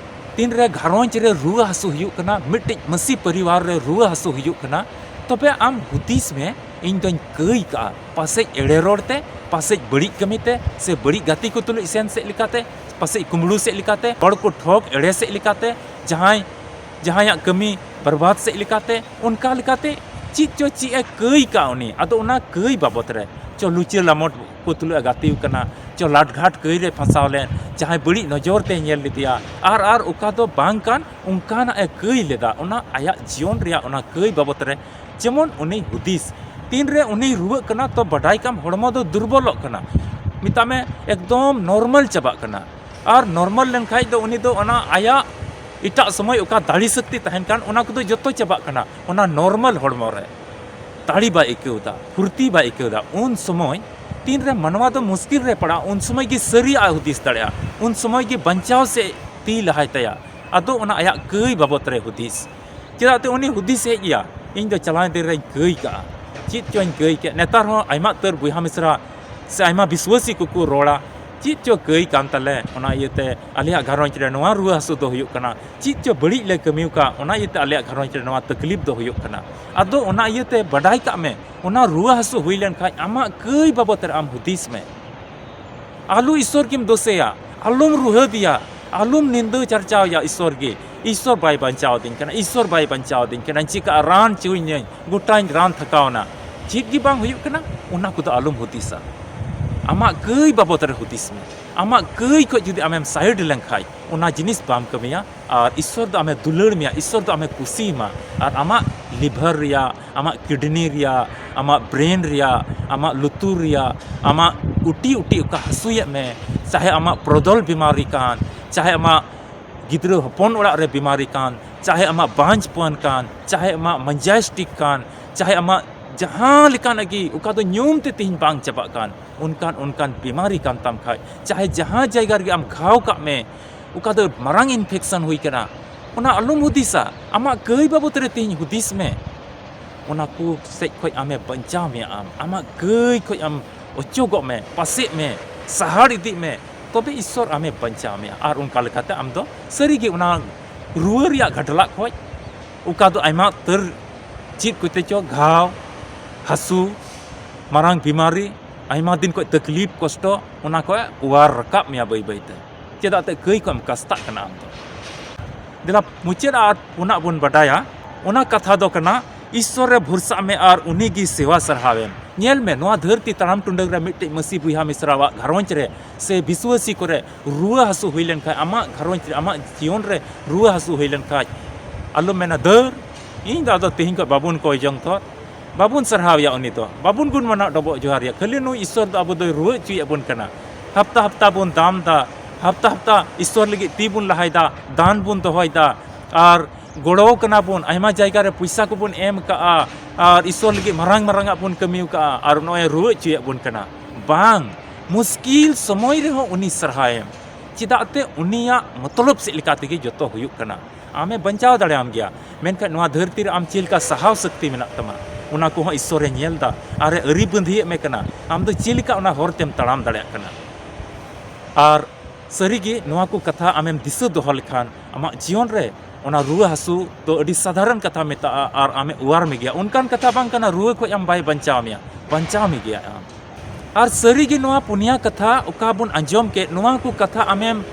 ᱛᱤᱱᱨᱮ ᱜᱷᱟᱨᱚᱸᱡᱽ ᱨᱮ ᱨᱩᱣᱟᱹ ᱦᱟᱹᱥᱩ ᱦᱩᱭᱩᱜ ᱠᱟᱱᱟ, ᱢᱤᱫᱴᱤᱡ ᱢᱟᱹᱥᱤ ᱯᱚᱨᱤᱵᱟᱨ ᱨᱮ ᱨᱩᱣᱟᱹ ᱦᱟᱹᱥᱩ ᱦᱩᱭᱩᱜ ᱠᱟᱱᱟ, ᱛᱚᱵᱮ ᱟᱢ ᱦᱩᱫᱤᱥ ᱢᱮ, ᱤᱧ ᱫᱚᱧ ᱠᱟᱹᱭ ᱠᱟᱜᱼᱟ, ᱯᱟᱥᱮᱡ ᱮᱲᱮ ᱨᱚᱲ ᱛᱮ, ᱯᱟᱥᱮᱡ ᱵᱟᱹᱲᱤᱡ ᱠᱟᱹᱢᱤ ᱛᱮ, ᱥᱮ ᱵᱟᱹᱲᱤᱡ ᱜᱟᱛᱮ ᱠᱚ ᱛᱩᱞᱩᱡ ᱥᱮᱱ ᱥᱮᱫ ᱞᱮᱠᱟᱛᱮ, ᱯᱟᱥᱮᱡ ᱠᱩᱢᱵᱽᱲᱩ ᱥᱮᱫ ᱞᱮᱠᱟᱛᱮ, ᱦᱚᱲ ᱠᱚ ᱴᱷᱚᱠ ᱮᱲᱮ ᱥᱮᱫ ᱞᱮᱠᱟᱛᱮ, ᱡᱟᱦᱟᱸᱭ, ᱡᱟᱦᱟᱸᱭᱟᱜ ᱠᱟᱹᱢᱤ ᱵᱚᱨᱵᱟᱫ ᱥᱮᱫ ᱞᱮᱠᱟᱛᱮ, ᱚᱱᱠᱟ ᱞᱮᱠᱟᱛᱮ ᱪᱮᱫ ᱪᱚ ᱪᱮᱫ ᱮ ᱠᱟᱹᱭ ᱠᱟᱜ ᱩᱱᱤ᱾ ᱟᱫᱚ ᱚᱱᱟ ᱠᱟᱹᱭ ᱵᱟᱵᱚᱛ ᱨᱮ, ᱪᱚ ᱞᱩᱪᱟᱹ ᱞᱟᱢᱚᱴ ᱠᱚ ᱛᱩᱞᱩᱡ ᱮ ᱜᱟᱛᱮ ᱠᱟᱱᱟ, ᱪᱚ ᱞᱟᱴᱜᱷᱟᱴ ᱠᱟᱹᱭ ᱨᱮ ᱯᱷᱟᱸᱥᱟᱣ ᱞᱮᱱ, ᱡᱟᱦᱟᱸᱭ ᱵᱟᱹᱲᱤᱡ ᱱᱚᱡᱚᱨ ᱛᱮᱭ ᱧᱮᱞ ᱞᱮᱫᱮᱭᱟ, ᱟᱨ, ᱟᱨ ᱚᱠᱟ ᱫᱚ ᱵᱟᱝ ᱠᱟᱱ, ᱚᱱᱠᱟᱱᱟᱜ ᱮ ᱠᱟᱹᱭ ᱞᱮᱫᱟ, ᱚᱱᱟ ᱟᱭᱟᱜ ᱡᱤᱭᱚᱱ ᱨᱮᱭᱟᱜ ᱚᱱᱟ ᱠᱟᱹᱭ ᱵᱟᱵᱚᱛ ᱨᱮ᱾ ᱡᱮᱢᱚᱱ ᱩᱱᱤ ᱦᱩᱫᱤᱥ, ᱛᱤᱱᱨᱮ ᱩᱱᱤ ᱨᱩᱣᱟᱹᱜ ᱠᱟᱱᱟ, ᱛᱚ ᱵᱟᱰᱟᱭ ᱠᱟᱢ ᱦᱚᱲᱢᱚ ᱫᱚ ᱫᱩᱨᱵᱚᱞᱚᱜ ᱠᱟᱱᱟ, ᱢᱮᱛᱟᱜ ᱢᱮ ᱮᱠᱫᱚᱢ ᱱᱚᱨᱢᱟᱞ ᱪᱟᱵᱟᱜ ᱠᱟᱱᱟ᱾ ᱟᱨ ᱱᱚᱨᱢᱟᱞ ᱞᱮᱱᱠᱷᱟᱡ ᱫᱚ ᱩᱱᱤ ᱫᱚ ᱚᱱᱟ ᱟᱭᱟᱜ ᱮᱴᱟᱜ ᱥᱚᱢᱚᱭ ᱚᱠᱟ ᱫᱟᱲᱮ ᱥᱚᱠᱛᱤ ᱛᱟᱦᱮᱱ ᱠᱟᱱ, ᱚᱱᱟ ᱠᱚᱫᱚ ᱡᱚᱛᱚ ᱪᱟᱵᱟᱜ ᱠᱟᱱᱟ᱾ ᱚᱱᱟ ᱱᱚᱨᱢᱟᱞ ᱦᱚᱲᱢᱚ ᱨᱮ ᱫᱟᱲᱮ ᱵᱟᱭ ᱟᱹᱭᱠᱟᱹᱣ ᱮᱫᱟ, ᱯᱷᱩᱨᱛᱤ ᱵᱟᱭ ᱟᱹᱭᱠᱟᱹᱣ ᱮᱫᱟ᱾ ᱩᱱ ᱥᱚᱢᱚᱭ ᱛᱤᱱᱨᱮ ᱢᱟᱱᱣᱟ ᱫᱚ ᱢᱩᱥᱠᱤᱞ ᱨᱮ ᱯᱟᱲᱟᱜᱼᱟ, ᱩᱱ ᱥᱚᱢᱚᱭ ᱜᱮ ᱥᱟᱹᱨᱤᱭᱟᱜ ᱮ ᱦᱩᱫᱤᱥ ᱫᱟᱲᱮᱭᱟᱜᱼᱟ, ᱩᱱ ᱥᱚᱢᱚᱭ ᱜᱮ ᱵᱟᱧᱪᱟᱣ ᱥᱮᱫ ᱛᱤ ᱞᱟᱦᱟᱭ ᱛᱟᱭᱟ᱾ ᱟᱫᱚ ᱚᱱᱟ ᱟᱭᱟᱜ ᱠᱟᱹᱭ ᱵᱟᱵᱚᱛ ᱨᱮ ᱦᱩᱫᱤᱥ᱾ ᱪᱮᱫᱟᱜ ᱛᱮ ᱩᱱᱤ ᱦᱩᱫᱤᱥᱮᱫ ᱜᱮᱭᱟ, ᱤᱧ ᱫᱚ ᱪᱟᱞᱟᱣᱮᱱ ᱫᱤᱱ ᱨᱮᱧ ᱠᱟᱹᱭ ᱠᱟᱜᱼᱟ, ᱪᱮᱫ ᱪᱚᱧ ᱠᱟᱹᱭ ᱠᱮᱫ᱾ ᱱᱮᱛᱟᱨ ᱦᱚᱸ ᱟᱭᱢᱟ ᱩᱛᱟᱹᱨ ᱵᱚᱭᱦᱟ ᱢᱤᱥᱨᱟ ᱥᱮ ᱟᱭᱢᱟ ᱵᱤᱥᱣᱟᱹᱥᱤ ᱠᱚᱠᱚ ᱨᱚᱲᱟ, ᱪᱮᱫ ᱪᱚ ᱠᱟᱹᱭ ᱠᱟᱱ ᱛᱟᱞᱮ, ᱚᱱᱟ ᱤᱭᱟᱹᱛᱮ ᱟᱞᱮᱭᱟᱜ ᱜᱷᱟᱨᱚᱸᱡᱽ ᱨᱮ ᱱᱚᱣᱟ ᱨᱩᱣᱟᱹ ᱦᱟᱹᱥᱩ ᱫᱚ ᱦᱩᱭᱩᱜ ᱠᱟᱱᱟ, ᱪᱮᱫ ᱪᱚ ᱵᱟᱹᱲᱤᱡ ᱞᱮ ᱠᱟᱹᱢᱤ ᱟᱠᱟᱫ, ᱚᱱᱟ ᱤᱭᱟᱹᱛᱮ ᱟᱞᱮᱭᱟᱜ ᱜᱷᱟᱨᱚᱸᱡᱽ ᱨᱮ ᱱᱚᱣᱟ ᱛᱟᱠᱞᱤᱯ ᱫᱚ ᱦᱩᱭᱩᱜ ᱠᱟᱱᱟ᱾ ᱟᱫᱚ ᱚᱱᱟ ᱤᱭᱟᱹᱛᱮ ᱵᱟᱰᱟᱭ ᱠᱟᱜ ᱢᱮ, ᱚᱱᱟ ᱨᱩᱣᱟᱹ ᱦᱟᱹᱥᱩ ᱦᱩᱭ ᱞᱮᱱᱠᱷᱟᱱ ᱟᱢᱟᱜ ᱠᱟᱹᱭ ᱵᱟᱵᱚᱛ ᱨᱮ ᱟᱢ ᱦᱩᱫᱤᱥ ᱢᱮ᱾ ᱟᱞᱚ ᱤᱥᱥᱚᱨ ᱜᱮᱢ ᱫᱳᱥᱮᱭᱟ, ᱟᱞᱚᱢ ᱨᱩᱦᱮᱫᱮᱭᱟ, ᱟᱞᱚᱢ ᱱᱤᱱᱫᱟᱹ ᱪᱟᱨᱪᱟᱣᱮᱭᱟ ᱤᱥᱥᱚᱨ ᱜᱮ᱾ ᱤᱥᱥᱚᱨ ᱵᱟᱭ ᱵᱟᱧᱪᱟᱣ ᱫᱤᱧ ᱠᱟᱱᱟ, ᱤᱥᱥᱚᱨ ᱵᱟᱭ ᱵᱟᱧᱪᱟᱣ ᱫᱤᱧ ᱠᱟᱱᱟ, ᱪᱤᱠᱟᱹᱜᱼᱟ, ᱨᱟᱱ ᱪᱚᱭᱟᱹᱧ, ᱜᱚᱴᱟᱧ ᱨᱟᱱ ᱛᱷᱟᱠᱟᱣᱱᱟ, ᱪᱮᱫ ᱜᱮ ᱵᱟᱝ ᱦᱩᱭᱩᱜ ᱠᱟᱱᱟ, ᱚᱱᱟ ᱠᱚᱫᱚ ᱟᱞᱚᱢ ᱦᱩᱫᱤᱥᱟ᱾ ᱟᱢᱟᱜ ᱠᱟᱹᱭ ᱵᱟᱵᱚᱛ ᱨᱮ ᱦᱩᱫᱤᱥ ᱢᱮ᱾ ᱟᱢᱟᱜ ᱠᱟᱹᱭ ᱠᱷᱚᱡ ᱡᱩᱫᱤ ᱟᱢᱮᱢ ᱥᱟᱭᱤᱰ ᱞᱮᱱᱠᱷᱟᱡ, ᱚᱱᱟ ᱡᱤᱱᱤᱥ ᱵᱟᱢ ᱠᱟᱹᱢᱤᱭᱟ᱾ ᱟᱨ ᱤᱥᱥᱚᱨ ᱫᱚ ᱟᱢᱮ ᱫᱩᱞᱟᱹᱲ ᱢᱮᱭᱟ, ᱤᱥᱥᱚᱨ ᱫᱚ ᱟᱢᱮ ᱠᱩᱥᱤᱭᱟᱢᱟ᱾ ᱟᱨ ᱟᱢᱟᱜ ᱞᱤᱵᱷᱟᱨ ᱨᱮᱭᱟᱜ, ᱟᱢᱟᱜ ᱠᱤᱰᱱᱤ ᱨᱮᱭᱟᱜ, ᱟᱢᱟᱜ ᱵᱨᱮᱱ ᱨᱮᱭᱟᱜ, ᱟᱢᱟᱜ ᱞᱩᱛᱩᱨ ᱨᱮᱭᱟᱜ, ᱟᱢᱟᱜ ᱩᱴᱤ ᱩᱴᱤ ᱚᱠᱟ ᱦᱟᱹᱥᱩᱭᱮᱫ ᱢᱮ, ᱪᱟᱦᱮ ᱟᱢᱟᱜ ᱯᱨᱚᱫᱚᱞ ᱵᱤᱢᱟᱨᱤ ᱠᱟᱱ, ᱪᱟᱦᱮ ᱟᱢᱟᱜ ᱜᱤᱫᱽᱨᱟᱹ ᱦᱚᱯᱚᱱ ᱚᱲᱟᱜ ᱨᱮ ᱵᱤᱢᱟᱨᱤ ᱠᱟᱱ, ᱪᱟᱦᱮ ᱟᱢᱟᱜ ᱵᱟᱸᱡᱽᱯᱟᱹᱱ ᱠᱟᱱ, ᱪᱟᱦᱮ ᱟᱢᱟᱜ ᱢᱟᱱᱡᱟᱭᱥᱴᱤᱠ ᱠᱟᱱ, ᱪᱟᱦᱮ ᱟᱢᱟᱜ ᱡᱟᱦᱟᱸ ᱞᱮᱠᱟᱱᱟᱜ ᱜᱮ, ᱚᱠᱟ ᱫᱚ ᱧᱩᱢ ᱛᱮ ᱛᱮᱦᱮᱧ ᱵᱟᱝ ᱪᱟᱵᱟᱜ ᱠᱟᱱ, ᱚᱱᱠᱟᱱ ᱚᱱᱠᱟᱱ ᱵᱤᱢᱟᱨᱤ ᱠᱟᱱ ᱛᱟᱢ ᱠᱷᱟᱡ, ᱪᱟᱦᱮ ᱡᱟᱦᱟᱸ ᱡᱟᱭᱜᱟ ᱨᱮᱜᱮ ᱟᱢ ᱜᱷᱟᱣ ᱠᱟᱜ ᱢᱮ, ᱚᱠᱟ ᱫᱚ ᱢᱟᱨᱟᱝ ᱤᱱᱯᱷᱮᱠᱥᱚᱱ ᱦᱩᱭ ᱠᱟᱱᱟ, ᱚᱱᱟ ᱟᱞᱚᱢ ᱦᱩᱫᱤᱥᱟ᱾ ᱟᱢᱟᱜ ᱠᱟᱹᱭ ᱵᱟᱵᱚᱛ ᱨᱮ ᱛᱮᱦᱮᱧ ᱦᱩᱫᱤᱥ ᱢᱮ᱾ ᱚᱱᱟ ᱠᱚ ᱥᱮᱡ ᱠᱷᱚᱡ ᱟᱢᱮ ᱵᱟᱧᱪᱟᱣ ᱢᱮᱭᱟ᱾ ᱟᱢ ᱟᱢᱟᱜ ᱠᱟᱹᱭ ᱠᱷᱚᱡ ᱟᱢ ᱚᱪᱚᱜᱚᱜ ᱢᱮ, ᱯᱟᱥᱮᱜ ᱢᱮ, ᱥᱟᱦᱟᱲ ᱤᱫᱤᱜ ᱢᱮ, ᱛᱚᱵᱮ ᱤᱥᱥᱚᱨ ᱟᱢᱮ ᱵᱟᱧᱪᱟᱣ ᱢᱮᱭᱟ᱾ ᱟᱨ ᱚᱱᱠᱟ ᱞᱮᱠᱟᱛᱮ ᱟᱢ ᱫᱚ ᱥᱟᱹᱨᱤᱜᱮ ᱚᱱᱟ ᱨᱩᱣᱟᱹ ᱨᱮᱭᱟᱜ ᱜᱷᱟᱰᱞᱟᱜ ᱠᱷᱚᱡ, ᱚᱠᱟ ᱫᱚ ᱟᱭᱢᱟ ᱩᱛᱟᱹᱨ ᱪᱮᱫ ᱠᱚᱛᱮ ᱪᱚ ᱜᱷᱟᱣ, ᱦᱟᱹᱥᱩ, ᱢᱟᱨᱟᱝ ᱵᱤᱢᱟᱨᱤ, ᱟᱭᱢᱟ ᱫᱤᱱ ᱠᱷᱚᱡ ᱛᱟᱠᱞᱤᱯ ᱠᱚᱥᱴᱚ, ᱚᱱᱟ ᱠᱷᱚᱡ ᱚᱣᱟᱨ ᱨᱟᱠᱟᱵ ᱢᱮᱭᱟ ᱵᱟᱹᱭ ᱵᱟᱹᱭᱛᱮ᱾ ᱪᱮᱫᱟᱜ ᱛᱮ ᱠᱟᱹᱭ ᱠᱚ ᱮᱢ ᱠᱟᱥᱛᱟᱜ ᱠᱟᱱᱟ ᱟᱢ ᱫᱚ᱾ ᱫᱮᱞᱟ ᱢᱩᱪᱟᱹᱫ ᱟᱨ ᱯᱩᱱᱟᱜ ᱵᱚᱱ ᱵᱟᱰᱟᱭᱟ, ᱚᱱᱟ ᱠᱟᱛᱷᱟ ᱫᱚ ᱠᱟᱱᱟ, ᱤᱥᱥᱚᱨ ᱨᱮ ᱵᱷᱚᱨᱥᱟᱜ ᱢᱮ ᱟᱨ ᱩᱱᱤ ᱜᱮ ᱥᱮᱣᱟ ᱥᱟᱨᱦᱟᱣ ᱮᱢ᱾ ᱧᱮᱞ ᱢᱮ, ᱱᱚᱣᱟ ᱫᱷᱟᱹᱨᱛᱤ ᱛᱟᱲᱟᱢ ᱴᱩᱰᱟᱹᱝ ᱨᱮ ᱢᱤᱫᱴᱮᱡ ᱢᱟᱹᱥᱤ ᱵᱚᱭᱦᱟ ᱢᱤᱥᱨᱟᱣᱟᱜ ᱜᱷᱟᱨᱚᱸᱡᱽ ᱨᱮ ᱥᱮ ᱵᱤᱥᱣᱟᱹᱥᱤ ᱠᱚᱨᱮ ᱨᱩᱣᱟᱹ ᱦᱟᱹᱥᱩ ᱦᱩᱭ ᱞᱮᱱᱠᱷᱟᱱ, ᱟᱢᱟᱜ ᱜᱷᱟᱨᱚᱸᱡᱽ ᱨᱮ, ᱟᱢᱟᱜ ᱡᱤᱭᱚᱱ ᱨᱮ ᱨᱩᱣᱟᱹ ᱦᱟᱹᱥᱩ ᱦᱩᱭ ᱞᱮᱱᱠᱷᱟᱱ, ᱟᱞᱚᱢ ᱢᱮᱱᱟ, "ᱫᱟᱹᱲ, ᱤᱧ ᱫᱚ ᱟᱫᱚ ᱛᱮᱦᱮᱧ ᱠᱷᱚᱱ ᱵᱟᱵᱚᱱ ᱠᱚᱭ ᱡᱚᱝ ᱛᱚ, ᱵᱟᱵᱚᱱ ᱥᱟᱨᱦᱟᱣ ᱮᱭᱟ ᱩᱱᱤ ᱫᱚ, ᱵᱟᱵᱚᱱ ᱜᱩᱱ ᱢᱟᱱᱟᱣ ᱰᱚᱵᱚᱜ ᱡᱚᱦᱟᱨ ᱮᱭᱟ, ᱠᱷᱟᱹᱞᱤ ᱱᱩᱭ ᱤᱥᱥᱚᱨ ᱫᱚ ᱟᱵᱚ ᱫᱚᱭ ᱨᱩᱣᱟᱹ ᱦᱚᱪᱚᱭᱮᱫ ᱵᱚᱱ ᱠᱟᱱᱟ᱾" ᱦᱟᱯᱛᱟ ᱦᱟᱯᱛᱟ ᱵᱚᱱ ᱫᱟᱱ ᱫᱟ, ᱦᱟᱯᱛᱟ ᱦᱟᱯᱛᱟ ᱤᱥᱥᱚᱨ ᱞᱟᱹᱜᱤᱫ ᱛᱤ ᱵᱚᱱ ᱞᱟᱦᱟᱭᱮᱫᱟ, ᱫᱟᱱ ᱵᱚᱱ ᱫᱚᱦᱚᱭᱮᱫᱟ, ᱟᱨ ᱜᱚᱲᱚ ᱠᱟᱱᱟ ᱵᱚᱱ, ᱟᱭᱢᱟ ᱡᱟᱭᱜᱟ ᱨᱮ ᱯᱚᱭᱥᱟ ᱠᱚᱵᱚᱱ ᱮᱢ ᱠᱟᱜᱼᱟ, ᱟᱨ ᱤᱥᱥᱚᱨ ᱞᱟᱹᱜᱤᱫ ᱢᱟᱨᱟᱝ ᱢᱟᱨᱟᱝ ᱟᱜ ᱵᱚᱱ ᱠᱟᱹᱢᱤ ᱠᱟᱜᱼᱟ, ᱟᱨ ᱱᱚᱜᱼᱚᱭ ᱨᱩᱣᱟᱹ ᱦᱚᱪᱚᱭᱮᱫ ᱵᱚᱱ ᱠᱟᱱᱟ᱾ ᱵᱟᱝ, ᱢᱩᱥᱠᱤᱞ ᱥᱚᱢᱚᱭ ᱨᱮᱦᱚᱸ ᱩᱱᱤ ᱥᱟᱨᱦᱟᱣᱮᱢ᱾ ᱪᱮᱫᱟᱜ ᱛᱮ ᱩᱱᱤᱭᱟᱜ ᱢᱚᱛᱞᱚᱵ ᱥᱮᱫ ᱞᱮᱠᱟ ᱛᱮᱜᱮ ᱡᱚᱛᱚ ᱦᱩᱭᱩᱜ ᱠᱟᱱᱟ᱾ ᱟᱢᱮ ᱵᱟᱧᱪᱟᱣ ᱫᱟᱲᱮᱭᱟᱢ ᱜᱮᱭᱟ, ᱢᱮᱱᱠᱷᱟᱱ ᱱᱚᱣᱟ ᱫᱷᱟᱹᱨᱛᱤ ᱨᱮ ᱟᱢ ᱪᱮᱫ ᱞᱮᱠᱟ ᱥᱟᱦᱟᱣ ᱥᱚᱠᱛᱤ ᱢᱮᱱᱟᱜ ᱛᱟᱢᱟ, ᱚᱱᱟ ᱠᱚᱦᱚᱸ ᱤᱥᱥᱚᱨᱮ ᱧᱮᱞ ᱮᱫᱟ, ᱟᱨᱮ ᱟᱹᱨᱤ ᱵᱟᱹᱸᱫᱷᱤᱭᱮᱫ ᱢᱮ ᱠᱟᱱᱟ, ᱟᱢ ᱫᱚ ᱪᱮᱫ ᱞᱮᱠᱟ ᱚᱱᱟ ᱦᱚᱨ ᱛᱮᱢ ᱛᱟᱲᱟᱢ ᱫᱟᱲᱮᱭᱟᱜ ᱠᱟᱱᱟ᱾ ᱟᱨ ᱥᱟᱹᱨᱤᱜᱮ ᱱᱚᱣᱟ ᱠᱚ ᱠᱟᱛᱷᱟ ᱟᱢᱮᱢ ᱫᱤᱥᱟᱹ ᱫᱚᱦᱚ ᱞᱮᱠᱷᱟᱱ, ᱟᱢᱟᱜ ᱡᱤᱭᱚᱱ ᱨᱮ ᱚᱱᱟ ᱨᱩᱣᱟᱹ ᱦᱟᱹᱥᱩ ᱫᱚ ᱟᱹᱰᱤ ᱥᱟᱫᱷᱟᱨᱚᱱ ᱠᱟᱛᱷᱟ ᱢᱮᱛᱟᱜᱼᱟ ᱟᱨ ᱟᱢᱮ ᱚᱣᱟᱨ ᱢᱮᱜᱮᱭᱟ᱾ ᱚᱱᱠᱟᱱ ᱠᱟᱛᱷᱟ ᱵᱟᱝ ᱠᱟᱱᱟ ᱨᱩᱣᱟᱹ ᱠᱷᱚᱱ ᱟᱢ ᱵᱟᱭ ᱵᱟᱧᱪᱟᱣ ᱢᱮᱭᱟ, ᱵᱟᱧᱪᱟᱣ ᱢᱮᱜᱮᱭᱟ ᱟᱢ᱾ ᱟᱨ ᱥᱟᱹᱨᱤᱜᱮ ᱱᱚᱣᱟ ᱯᱩᱱᱭᱟ ᱠᱟᱛᱷᱟ ᱚᱠᱟ ᱵᱚᱱ ᱟᱸᱡᱚᱢ ᱠᱮᱫ, ᱱᱚᱣᱟ ᱠᱚ ᱠᱟᱛᱷᱟ ᱟᱢᱮᱢ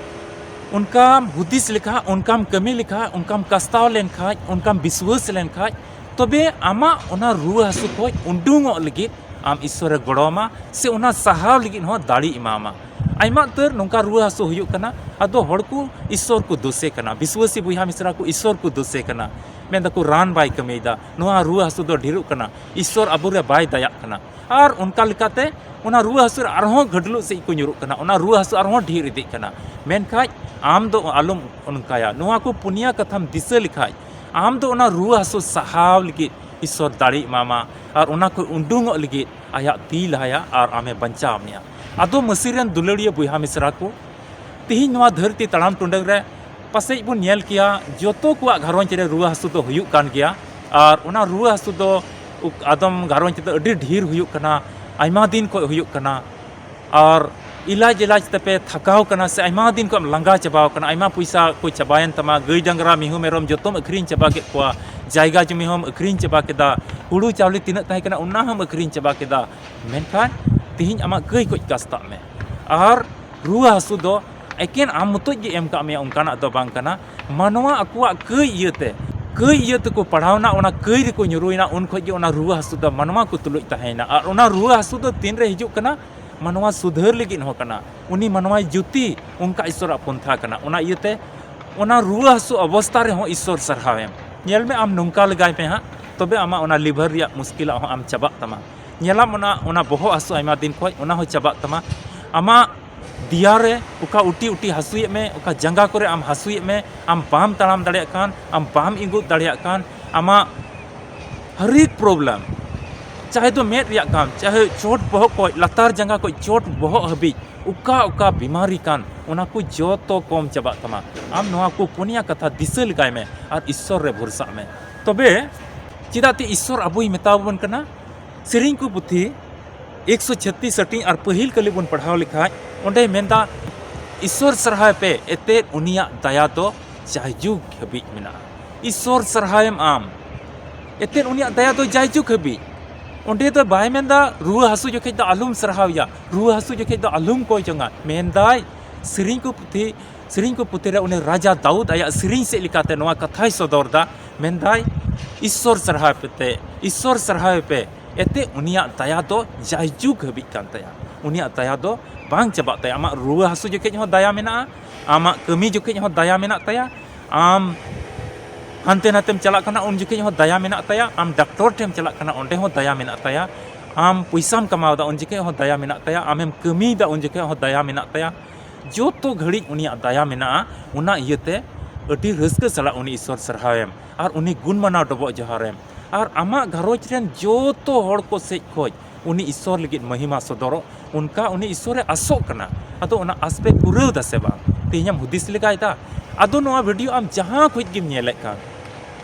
ᱚᱱᱠᱟᱢ ᱦᱩᱫᱤᱥ ᱞᱮᱠᱷᱟᱡ, ᱚᱱᱠᱟᱢ ᱠᱟᱹᱢᱤ ᱞᱮᱠᱷᱟᱡ, ᱚᱱᱠᱟᱢ ᱠᱟᱥᱛᱟᱣ ᱞᱮᱱᱠᱷᱟᱡ, ᱚᱱᱠᱟᱢ ᱵᱤᱥᱣᱟᱹᱥ ᱞᱮᱱᱠᱷᱟᱡ, ᱛᱚᱵᱮ ᱟᱢᱟᱜ ᱚᱱᱟ ᱨᱩᱣᱟᱹ ᱦᱟᱹᱥᱩ ᱠᱷᱚᱡ ᱩᱰᱩᱝᱚᱜ ᱞᱟᱹᱜᱤᱫ ᱟᱢ ᱤᱥᱥᱚᱨᱮ ᱜᱚᱲᱚ ᱟᱢᱟ, ᱥᱮ ᱚᱱᱟ ᱥᱟᱦᱟᱣ ᱞᱟᱹᱜᱤᱫ ᱦᱚᱸ ᱫᱟᱲᱮ ᱮᱢᱟᱢᱟ᱾ ᱟᱭᱢᱟ ᱩᱛᱟᱹᱨ ᱱᱚᱝᱠᱟ ᱨᱩᱣᱟᱹ ᱦᱟᱹᱥᱩ ᱦᱩᱭᱩᱜ ᱠᱟᱱᱟ, ᱟᱫᱚ ᱦᱚᱲ ᱠᱚ ᱤᱥᱥᱚᱨ ᱠᱚ ᱫᱳᱥᱮ ᱠᱟᱱᱟ, ᱵᱤᱥᱣᱟᱹᱥᱤ ᱵᱚᱭᱦᱟ ᱢᱤᱥᱨᱟ ᱠᱚ ᱤᱥᱥᱚᱨ ᱠᱚ ᱫᱳᱥᱮ ᱠᱟᱱᱟ, ᱢᱮᱱ ᱫᱟᱠᱚ ᱨᱟᱱ ᱵᱟᱭ ᱠᱟᱹᱢᱤᱭᱮᱫᱟ, ᱱᱚᱣᱟ ᱨᱩᱣᱟᱹ ᱦᱟᱹᱥᱩ ᱫᱚ ᱰᱷᱮᱨᱚᱜ ᱠᱟᱱᱟ, ᱤᱥᱥᱚᱨ ᱟᱵᱚᱨᱮ ᱵᱟᱭ ᱫᱟᱭᱟᱜ ᱠᱟᱱᱟ᱾ ᱟᱨ ᱚᱱᱠᱟ ᱞᱮᱠᱟᱛᱮ ᱚᱱᱟ ᱨᱩᱣᱟᱹ ᱦᱟᱹᱥᱩ ᱨᱮ ᱟᱨᱦᱚᱸ ᱜᱷᱟᱹᱰᱞᱩᱜ ᱥᱮᱫ ᱠᱚ ᱧᱩᱨᱩᱜ ᱠᱟᱱᱟ, ᱚᱱᱟ ᱨᱩᱣᱟᱹ ᱦᱟᱹᱥᱩ ᱟᱨᱦᱚᱸ ᱰᱷᱮᱨ ᱤᱫᱤᱜ ᱠᱟᱱᱟ᱾ ᱢᱮᱱᱠᱷᱟᱡ ᱟᱢ ᱫᱚ ᱟᱞᱚᱢ ᱚᱱᱠᱟᱭᱟ᱾ ᱱᱚᱣᱟ ᱠᱚ ᱯᱩᱱᱭᱟ ᱠᱟᱛᱷᱟᱢ ᱫᱤᱥᱟᱹ ᱞᱮᱠᱷᱟᱡ, ᱟᱢ ᱫᱚ ᱚᱱᱟ ᱨᱩᱣᱟᱹ ᱦᱟᱹᱥᱩ ᱥᱟᱦᱟᱣ ᱞᱟᱹᱜᱤᱫ ᱤᱥᱥᱚᱨ ᱫᱟᱲᱮ ᱮᱢᱟᱢᱟ ᱟᱨ ᱚᱱᱟ ᱠᱷᱚᱱ ᱩᱰᱩᱝᱚᱜ ᱞᱟᱹᱜᱤᱫ ᱟᱭᱟᱜ ᱛᱤ ᱞᱟᱦᱟᱭᱟ ᱟᱨ ᱟᱢᱮ ᱵᱟᱧᱪᱟᱣ ᱢᱮᱭᱟ᱾ ᱟᱫᱚ ᱢᱟᱹᱥᱤ ᱨᱮᱱ ᱫᱩᱞᱟᱹᱲᱤᱭᱟᱹ ᱵᱚᱭᱦᱟ ᱢᱤᱥᱨᱟ ᱠᱚ, ᱛᱤᱦᱤᱧ ᱱᱚᱣᱟ ᱫᱷᱟᱹᱨᱛᱤ ᱛᱟᱲᱟᱢ ᱴᱩᱰᱟᱹᱝ ᱨᱮ ᱯᱟᱥᱮᱡ ᱵᱚᱱ ᱧᱮᱞ ᱠᱮᱭᱟ, ᱡᱚᱛᱚ ᱠᱚᱣᱟᱜ ᱜᱷᱟᱨᱚᱸᱡᱽ ᱨᱮ ᱨᱩᱣᱟᱹ ᱦᱟᱹᱥᱩ ᱫᱚ ᱦᱩᱭᱩᱜ ᱠᱟᱱ ᱜᱮᱭᱟ᱾ ᱟᱨ ᱚᱱᱟ ᱨᱩᱣᱟᱹ ᱦᱟᱹᱥᱩ ᱫᱚ ᱩᱠ-, ᱟᱫᱚᱢ ᱜᱷᱟᱨᱚᱸᱡᱽ ᱨᱮᱫᱚ ᱟᱹᱰᱤ ᱰᱷᱮᱨ ᱦᱩᱭᱩᱜ ᱠᱟᱱᱟ, ᱟᱭᱢᱟ ᱫᱤᱱ ᱠᱷᱚᱱ ᱦᱩᱭᱩᱜ ᱠᱟᱱᱟ᱾ ᱟᱨ ᱤᱞᱟᱡᱽ ᱤᱞᱟᱡᱽ ᱛᱮᱯᱮ ᱛᱷᱟᱠᱟᱣ ᱠᱟᱱᱟ, ᱥᱮ ᱟᱭᱢᱟ ᱫᱤᱱ ᱠᱷᱚᱱ ᱮᱢ ᱞᱟᱸᱜᱟ ᱪᱟᱵᱟᱣ ᱠᱟᱱᱟ, ᱟᱭᱢᱟ ᱯᱚᱭᱥᱟ ᱠᱚ ᱪᱟᱵᱟᱭᱮᱱ ᱛᱟᱢᱟ, ᱜᱟᱹᱭ ᱰᱟᱝᱨᱟ ᱢᱤᱦᱩ ᱢᱮᱨᱚᱢ ᱡᱚᱛᱚᱢ ᱟᱹᱠᱷᱨᱤᱧ ᱪᱟᱵᱟ ᱠᱮᱫ ᱠᱚᱣᱟ, ᱡᱟᱭᱜᱟ ᱡᱚᱢᱤ ᱦᱚᱸᱢ ᱟᱹᱠᱷᱨᱤᱧ ᱪᱟᱵᱟ ᱠᱮᱫᱟ, ᱦᱩᱲᱩ ᱪᱟᱣᱞᱮ ᱛᱤᱱᱟᱹᱜ ᱛᱟᱦᱮᱸ ᱠᱟᱱᱟ ᱚᱱᱟ ᱦᱚᱸᱢ ᱟᱹᱠᱷᱨᱤᱧ ᱪᱟᱵᱟ ᱠᱮᱫᱟ, ᱢᱮᱱᱠᱷᱟᱱ ᱛᱤᱦᱤᱧ ᱟᱢᱟᱜ ᱠᱟᱹᱭ ᱠᱚᱡ ᱠᱟᱥᱛᱟᱜ ᱢᱮ᱾ ᱟᱨ ᱨᱩᱣᱟᱹ ᱦᱟᱹᱥᱩ ᱫᱚ ᱮᱠᱮᱱ ᱟᱢ ᱢᱚᱛᱚᱡ ᱜᱮ ᱮᱢ ᱠᱟᱜ ᱢᱮᱭᱟ, ᱚᱱᱠᱟᱱᱟᱜ ᱫᱚ ᱵᱟᱝ ᱠᱟᱱᱟ᱾ ᱢᱟᱱᱣᱟ ᱟᱠᱚᱣᱟᱜ ᱠᱟᱹᱭ ᱤᱭᱟᱹᱛᱮ, ᱠᱟᱹᱭ ᱤᱭᱟᱹ ᱛᱮᱠᱚ ᱯᱟᱲᱟᱣᱱᱟ, ᱚᱱᱟ ᱠᱟᱹᱭ ᱨᱮᱠᱚ ᱧᱩᱨᱩᱭᱱᱟ, ᱩᱱ ᱠᱷᱚᱡ ᱜᱮ ᱚᱱᱟ ᱨᱩᱣᱟᱹ ᱦᱟᱹᱥᱩ ᱫᱚ ᱢᱟᱱᱣᱟ ᱠᱚ ᱛᱩᱞᱩᱡ ᱛᱟᱦᱮᱸᱭᱮᱱᱟ᱾ ᱟᱨ ᱚᱱᱟ ᱨᱩᱣᱟᱹ ᱦᱟᱹᱥᱩ ᱫᱚ ᱛᱤᱱᱨᱮ ᱦᱤᱡᱩᱜ ᱠᱟᱱᱟ? ᱢᱟᱱᱣᱟ ᱥᱩᱫᱷᱟᱹᱨ ᱞᱟᱹᱜᱤᱫ ᱦᱚᱸ ᱠᱟᱱᱟ, ᱩᱱᱤ ᱢᱟᱱᱣᱟᱭ ᱡᱩᱛᱤ, ᱚᱱᱠᱟ ᱤᱥᱥᱚᱨᱟᱜ ᱯᱚᱱᱛᱷᱟ ᱠᱟᱱᱟ᱾ ᱚᱱᱟ ᱤᱭᱟᱹᱛᱮ ᱚᱱᱟ ᱨᱩᱣᱟᱹ ᱦᱟᱹᱥᱩ ᱚᱵᱚᱥᱛᱟ ᱨᱮᱦᱚᱸ ᱤᱥᱥᱚᱨ ᱥᱟᱨᱦᱟᱣᱮᱢ᱾ ᱧᱮᱞ ᱢᱮ, ᱟᱢ ᱱᱚᱝᱠᱟ ᱞᱮᱜᱟᱭ ᱢᱮ ᱦᱟᱸᱜ, ᱛᱚᱵᱮ ᱟᱢᱟᱜ ᱚᱱᱟ ᱞᱤᱵᱷᱟᱨ ᱨᱮᱭᱟᱜ ᱢᱩᱥᱠᱤᱞᱟᱜ ᱦᱚᱸ ᱟᱢ ᱪᱟᱵᱟᱜ ᱛᱟᱢᱟ᱾ ᱧᱮᱞᱟᱢ ᱚᱱᱟ, ᱚᱱᱟ ᱵᱚᱦᱚᱜ ᱦᱟᱹᱥᱩ ᱟᱭᱢᱟ ᱫᱤᱱ ᱠᱷᱚᱡ, ᱚᱱᱟ ᱦᱚᱸ ᱪᱟᱵᱟᱜ ᱛᱟᱢᱟ᱾ ᱟᱢᱟᱜ ᱫᱮᱭᱟ ᱨᱮ ᱚᱠᱟ ᱩᱴᱤ ᱩᱴᱤ ᱦᱟᱹᱥᱩᱭᱮᱫ ᱢᱮ, ᱚᱠᱟ ᱡᱟᱸᱜᱟ ᱠᱚᱨᱮ ᱟᱢ ᱦᱟᱹᱥᱩᱭᱮᱫ ᱢᱮ, ᱟᱢ ᱵᱟᱢ ᱛᱟᱲᱟᱢ ᱫᱟᱲᱮᱭᱟᱜ ᱠᱟᱱ, ᱟᱢ ᱵᱟᱢ ᱤᱸᱜᱩᱫ ᱫᱟᱲᱮᱭᱟᱜ ᱠᱟᱱ, ᱟᱢᱟᱜ ᱦᱟᱨᱤᱠ ᱯᱨᱚᱵᱞᱮᱢ, ᱪᱟᱦᱮ ᱫᱚ ᱢᱮᱫ ᱨᱮᱭᱟᱜ ᱠᱟᱱ, ᱪᱟᱦᱮ ᱪᱚᱴ ᱵᱚᱦᱚᱜ ᱠᱷᱚᱡ, ᱞᱟᱛᱟᱨ ᱡᱟᱸᱜᱟ ᱠᱷᱚᱡ ᱪᱚᱴ ᱵᱚᱦᱚᱜ ᱦᱟᱹᱵᱤᱡ, ᱚᱠᱟ ᱚᱠᱟ ᱵᱤᱢᱟᱨᱤ ᱠᱟᱱ, ᱚᱱᱟ ᱠᱚ ᱡᱚᱛᱚ ᱠᱚᱢ ᱪᱟᱵᱟᱜ ᱛᱟᱢᱟ᱾ ᱟᱢ ᱱᱚᱣᱟ ᱠᱚ ᱯᱩᱱᱭᱟ ᱠᱟᱛᱷᱟ ᱫᱤᱥᱟᱹ ᱞᱮᱜᱟᱭ ᱢᱮ ᱟᱨ ᱤᱥᱥᱚᱨ ᱨᱮ ᱵᱷᱚᱨᱥᱟᱜ ᱢᱮ᱾ ᱛᱚᱵᱮ ᱪᱮᱫᱟᱜ ᱛᱮ ᱤᱥᱥᱚᱨ ᱟᱵᱚᱭ ᱢᱮᱛᱟ ᱵᱚᱱ ᱠᱟᱱᱟ? ᱥᱮᱨᱮᱧ ᱠᱚ ᱯᱩᱛᱷᱤ ᱮᱠᱥᱚ ᱪᱷᱟᱛᱤᱥ ᱦᱟᱹᱴᱤᱧ ᱟᱨ ᱯᱟᱹᱦᱤᱞ ᱠᱟᱹᱞᱤ ᱵᱚᱱ ᱯᱟᱲᱦᱟᱣ ᱞᱮᱠᱷᱟᱡ, ᱚᱸᱰᱮ ᱢᱮᱱᱫᱟ, "ᱤᱥᱥᱚᱨ ᱥᱟᱨᱦᱟᱣ ᱯᱮ, ᱮᱛᱮᱫ ᱩᱱᱤᱭᱟᱜ ᱫᱟᱭᱟ ᱫᱚ ᱡᱟᱭᱡᱩᱜᱽ ᱦᱟᱹᱵᱤᱡ ᱢᱮᱱᱟᱜᱼᱟ᱾" ᱤᱥᱥᱚᱨ ᱥᱟᱨᱦᱟᱣᱮᱢ ᱟᱢ, ᱮᱛᱮᱫ ᱩᱱᱤᱭᱟᱜ ᱫᱟᱭᱟ ᱫᱚ ᱡᱟᱭᱡᱩᱜᱽ ᱦᱟᱹᱵᱤᱡ᱾ ᱚᱸᱰᱮ ᱫᱚ ᱵᱟᱭ ᱢᱮᱱᱫᱟ, "ᱨᱩᱣᱟᱹ ᱦᱟᱹᱥᱩ ᱡᱚᱠᱷᱮᱡ ᱫᱚ ᱟᱞᱚᱢ ᱥᱟᱨᱦᱟᱣᱮᱭᱟ, ᱨᱩᱣᱟᱹ ᱦᱟᱹᱥᱩ ᱡᱚᱠᱷᱮᱡ ᱫᱚ ᱟᱞᱚᱢ ᱠᱚᱭ ᱡᱚᱝᱟ᱾" ᱢᱮᱱᱫᱟᱭ, ᱥᱮᱨᱮᱧ ᱠᱚ ᱯᱩᱛᱷᱤ, ᱥᱮᱨᱮᱧ ᱠᱚ ᱯᱩᱛᱷᱤ ᱨᱮ ᱩᱱᱤ ᱨᱟᱡᱟ ᱫᱟᱣᱩᱫ ᱟᱭᱟᱜ ᱥᱮᱨᱮᱧ ᱥᱮᱫ ᱞᱮᱠᱟᱛᱮ ᱱᱚᱣᱟ ᱠᱟᱛᱷᱟᱭ ᱥᱚᱫᱚᱨ ᱫᱟ, ᱢᱮᱱᱫᱟᱭ, "ᱤᱥᱥᱚᱨ ᱥᱟᱨᱦᱟᱣ ᱯᱮ ᱛᱮ, ᱤᱥᱥᱚᱨ ᱥᱟᱨᱦᱟᱣ ᱯᱮ, ᱮᱛᱮ ᱩᱱᱤᱭᱟᱜ ᱫᱟᱭᱟ ᱫᱚ ᱡᱟᱭᱡᱩᱜᱽ ᱦᱟᱹᱵᱤᱡ ᱠᱟᱱ ᱛᱟᱭᱟ, ᱩᱱᱤᱭᱟᱜ ᱫᱟᱭᱟ ᱫᱚ ᱵᱟᱝ ᱪᱟᱵᱟᱜ ᱛᱟᱭᱟ᱾ ᱟᱢᱟᱜ ᱨᱩᱣᱟᱹ ᱦᱟᱹᱥᱩ ᱡᱚᱠᱷᱮᱡ ᱦᱚᱸ ᱫᱟᱭᱟ ᱢᱮᱱᱟᱜᱼᱟ, ᱟᱢᱟᱜ ᱠᱟᱹᱢᱤ ᱡᱚᱠᱷᱮᱡ ᱦᱚᱸ ᱫᱟᱭᱟ ᱢᱮᱱᱟᱜ ᱛᱟᱭᱟ, ᱟᱢ ᱦᱟᱱᱛᱮ ᱱᱟᱛᱮᱢ ᱪᱟᱞᱟᱜ ᱠᱟᱱᱟ, ᱩᱱ ᱡᱚᱠᱷᱮᱡ ᱦᱚᱸ ᱫᱟᱭᱟ ᱢᱮᱱᱟᱜ ᱛᱟᱭᱟ, ᱟᱢ ᱰᱟᱠᱛᱚᱨ ᱴᱷᱮᱱ ᱪᱟᱞᱟᱜ ᱠᱟᱱᱟ, ᱚᱸᱰᱮ ᱦᱚᱸ ᱫᱟᱭᱟ ᱢᱮᱱᱟᱜ ᱛᱟᱭᱟ, ᱟᱢ ᱯᱚᱭᱥᱟᱢ ᱠᱟᱢᱟᱣ ᱮᱫᱟ, ᱩᱱ ᱡᱚᱠᱷᱮᱡ ᱦᱚᱸ ᱫᱟᱭᱟ ᱢᱮᱱᱟᱜ ᱛᱟᱭᱟ, ᱟᱢᱮᱢ ᱠᱟᱹᱢᱤᱭᱮᱫᱟ, ᱩᱱ ᱡᱚᱠᱷᱮᱡ ᱦᱚᱸ ᱫᱟᱭᱟ ᱢᱮᱱᱟᱜ ᱛᱟᱭᱟ᱾ ᱡᱚᱛᱚ ᱜᱷᱟᱹᱲᱤᱡ ᱩᱱᱤᱭᱟᱜ ᱫᱟᱭᱟ ᱢᱮᱱᱟᱜᱼᱟ᱾ ᱚᱱᱟ ᱤᱭᱟᱹᱛᱮ ᱟᱹᱰᱤ ᱨᱟᱹᱥᱠᱟᱹ ᱥᱟᱞᱟᱜ ᱩᱱᱤ ᱤᱥᱥᱚᱨ ᱥᱟᱨᱦᱟᱣᱮᱢ ᱟᱨ ᱩᱱᱤ ᱜᱩᱱ ᱢᱟᱱᱟᱣ ᱰᱚᱵᱚᱜ ᱡᱚᱦᱟᱨᱮᱢ᱾ ᱟᱨ ᱟᱢᱟᱜ ᱜᱷᱟᱨᱚᱸᱡᱽ ᱨᱮᱱ ᱡᱚᱛᱚ ᱦᱚᱲ ᱠᱚ ᱥᱮᱡ ᱠᱷᱚᱡ ᱩᱱᱤ ᱤᱥᱥᱚᱨ ᱞᱟᱹᱜᱤᱫ ᱢᱚᱦᱤᱢᱟ ᱥᱚᱫᱚᱨᱚᱜ, ᱚᱱᱠᱟ ᱩᱱᱤ ᱤᱥᱥᱚᱨᱮ ᱟᱥᱚᱜ ᱠᱟᱱᱟ᱾ ᱟᱫᱚ ᱚᱱᱟ ᱟᱥ ᱯᱮ ᱯᱩᱨᱟᱹᱣ ᱫᱟ ᱥᱮ ᱵᱟᱝ? ᱛᱮᱦᱮᱧᱮᱢ ᱦᱩᱫᱤᱥ ᱞᱮᱜᱟᱭᱮᱫᱟ? ᱟᱫᱚ ᱱᱚᱣᱟ ᱵᱷᱤᱰᱤᱭᱳ ᱟᱢ ᱡᱟᱦᱟᱸ ᱠᱷᱚᱡ ᱜᱮᱢ ᱧᱮᱞᱮᱫ ᱠᱟᱱ,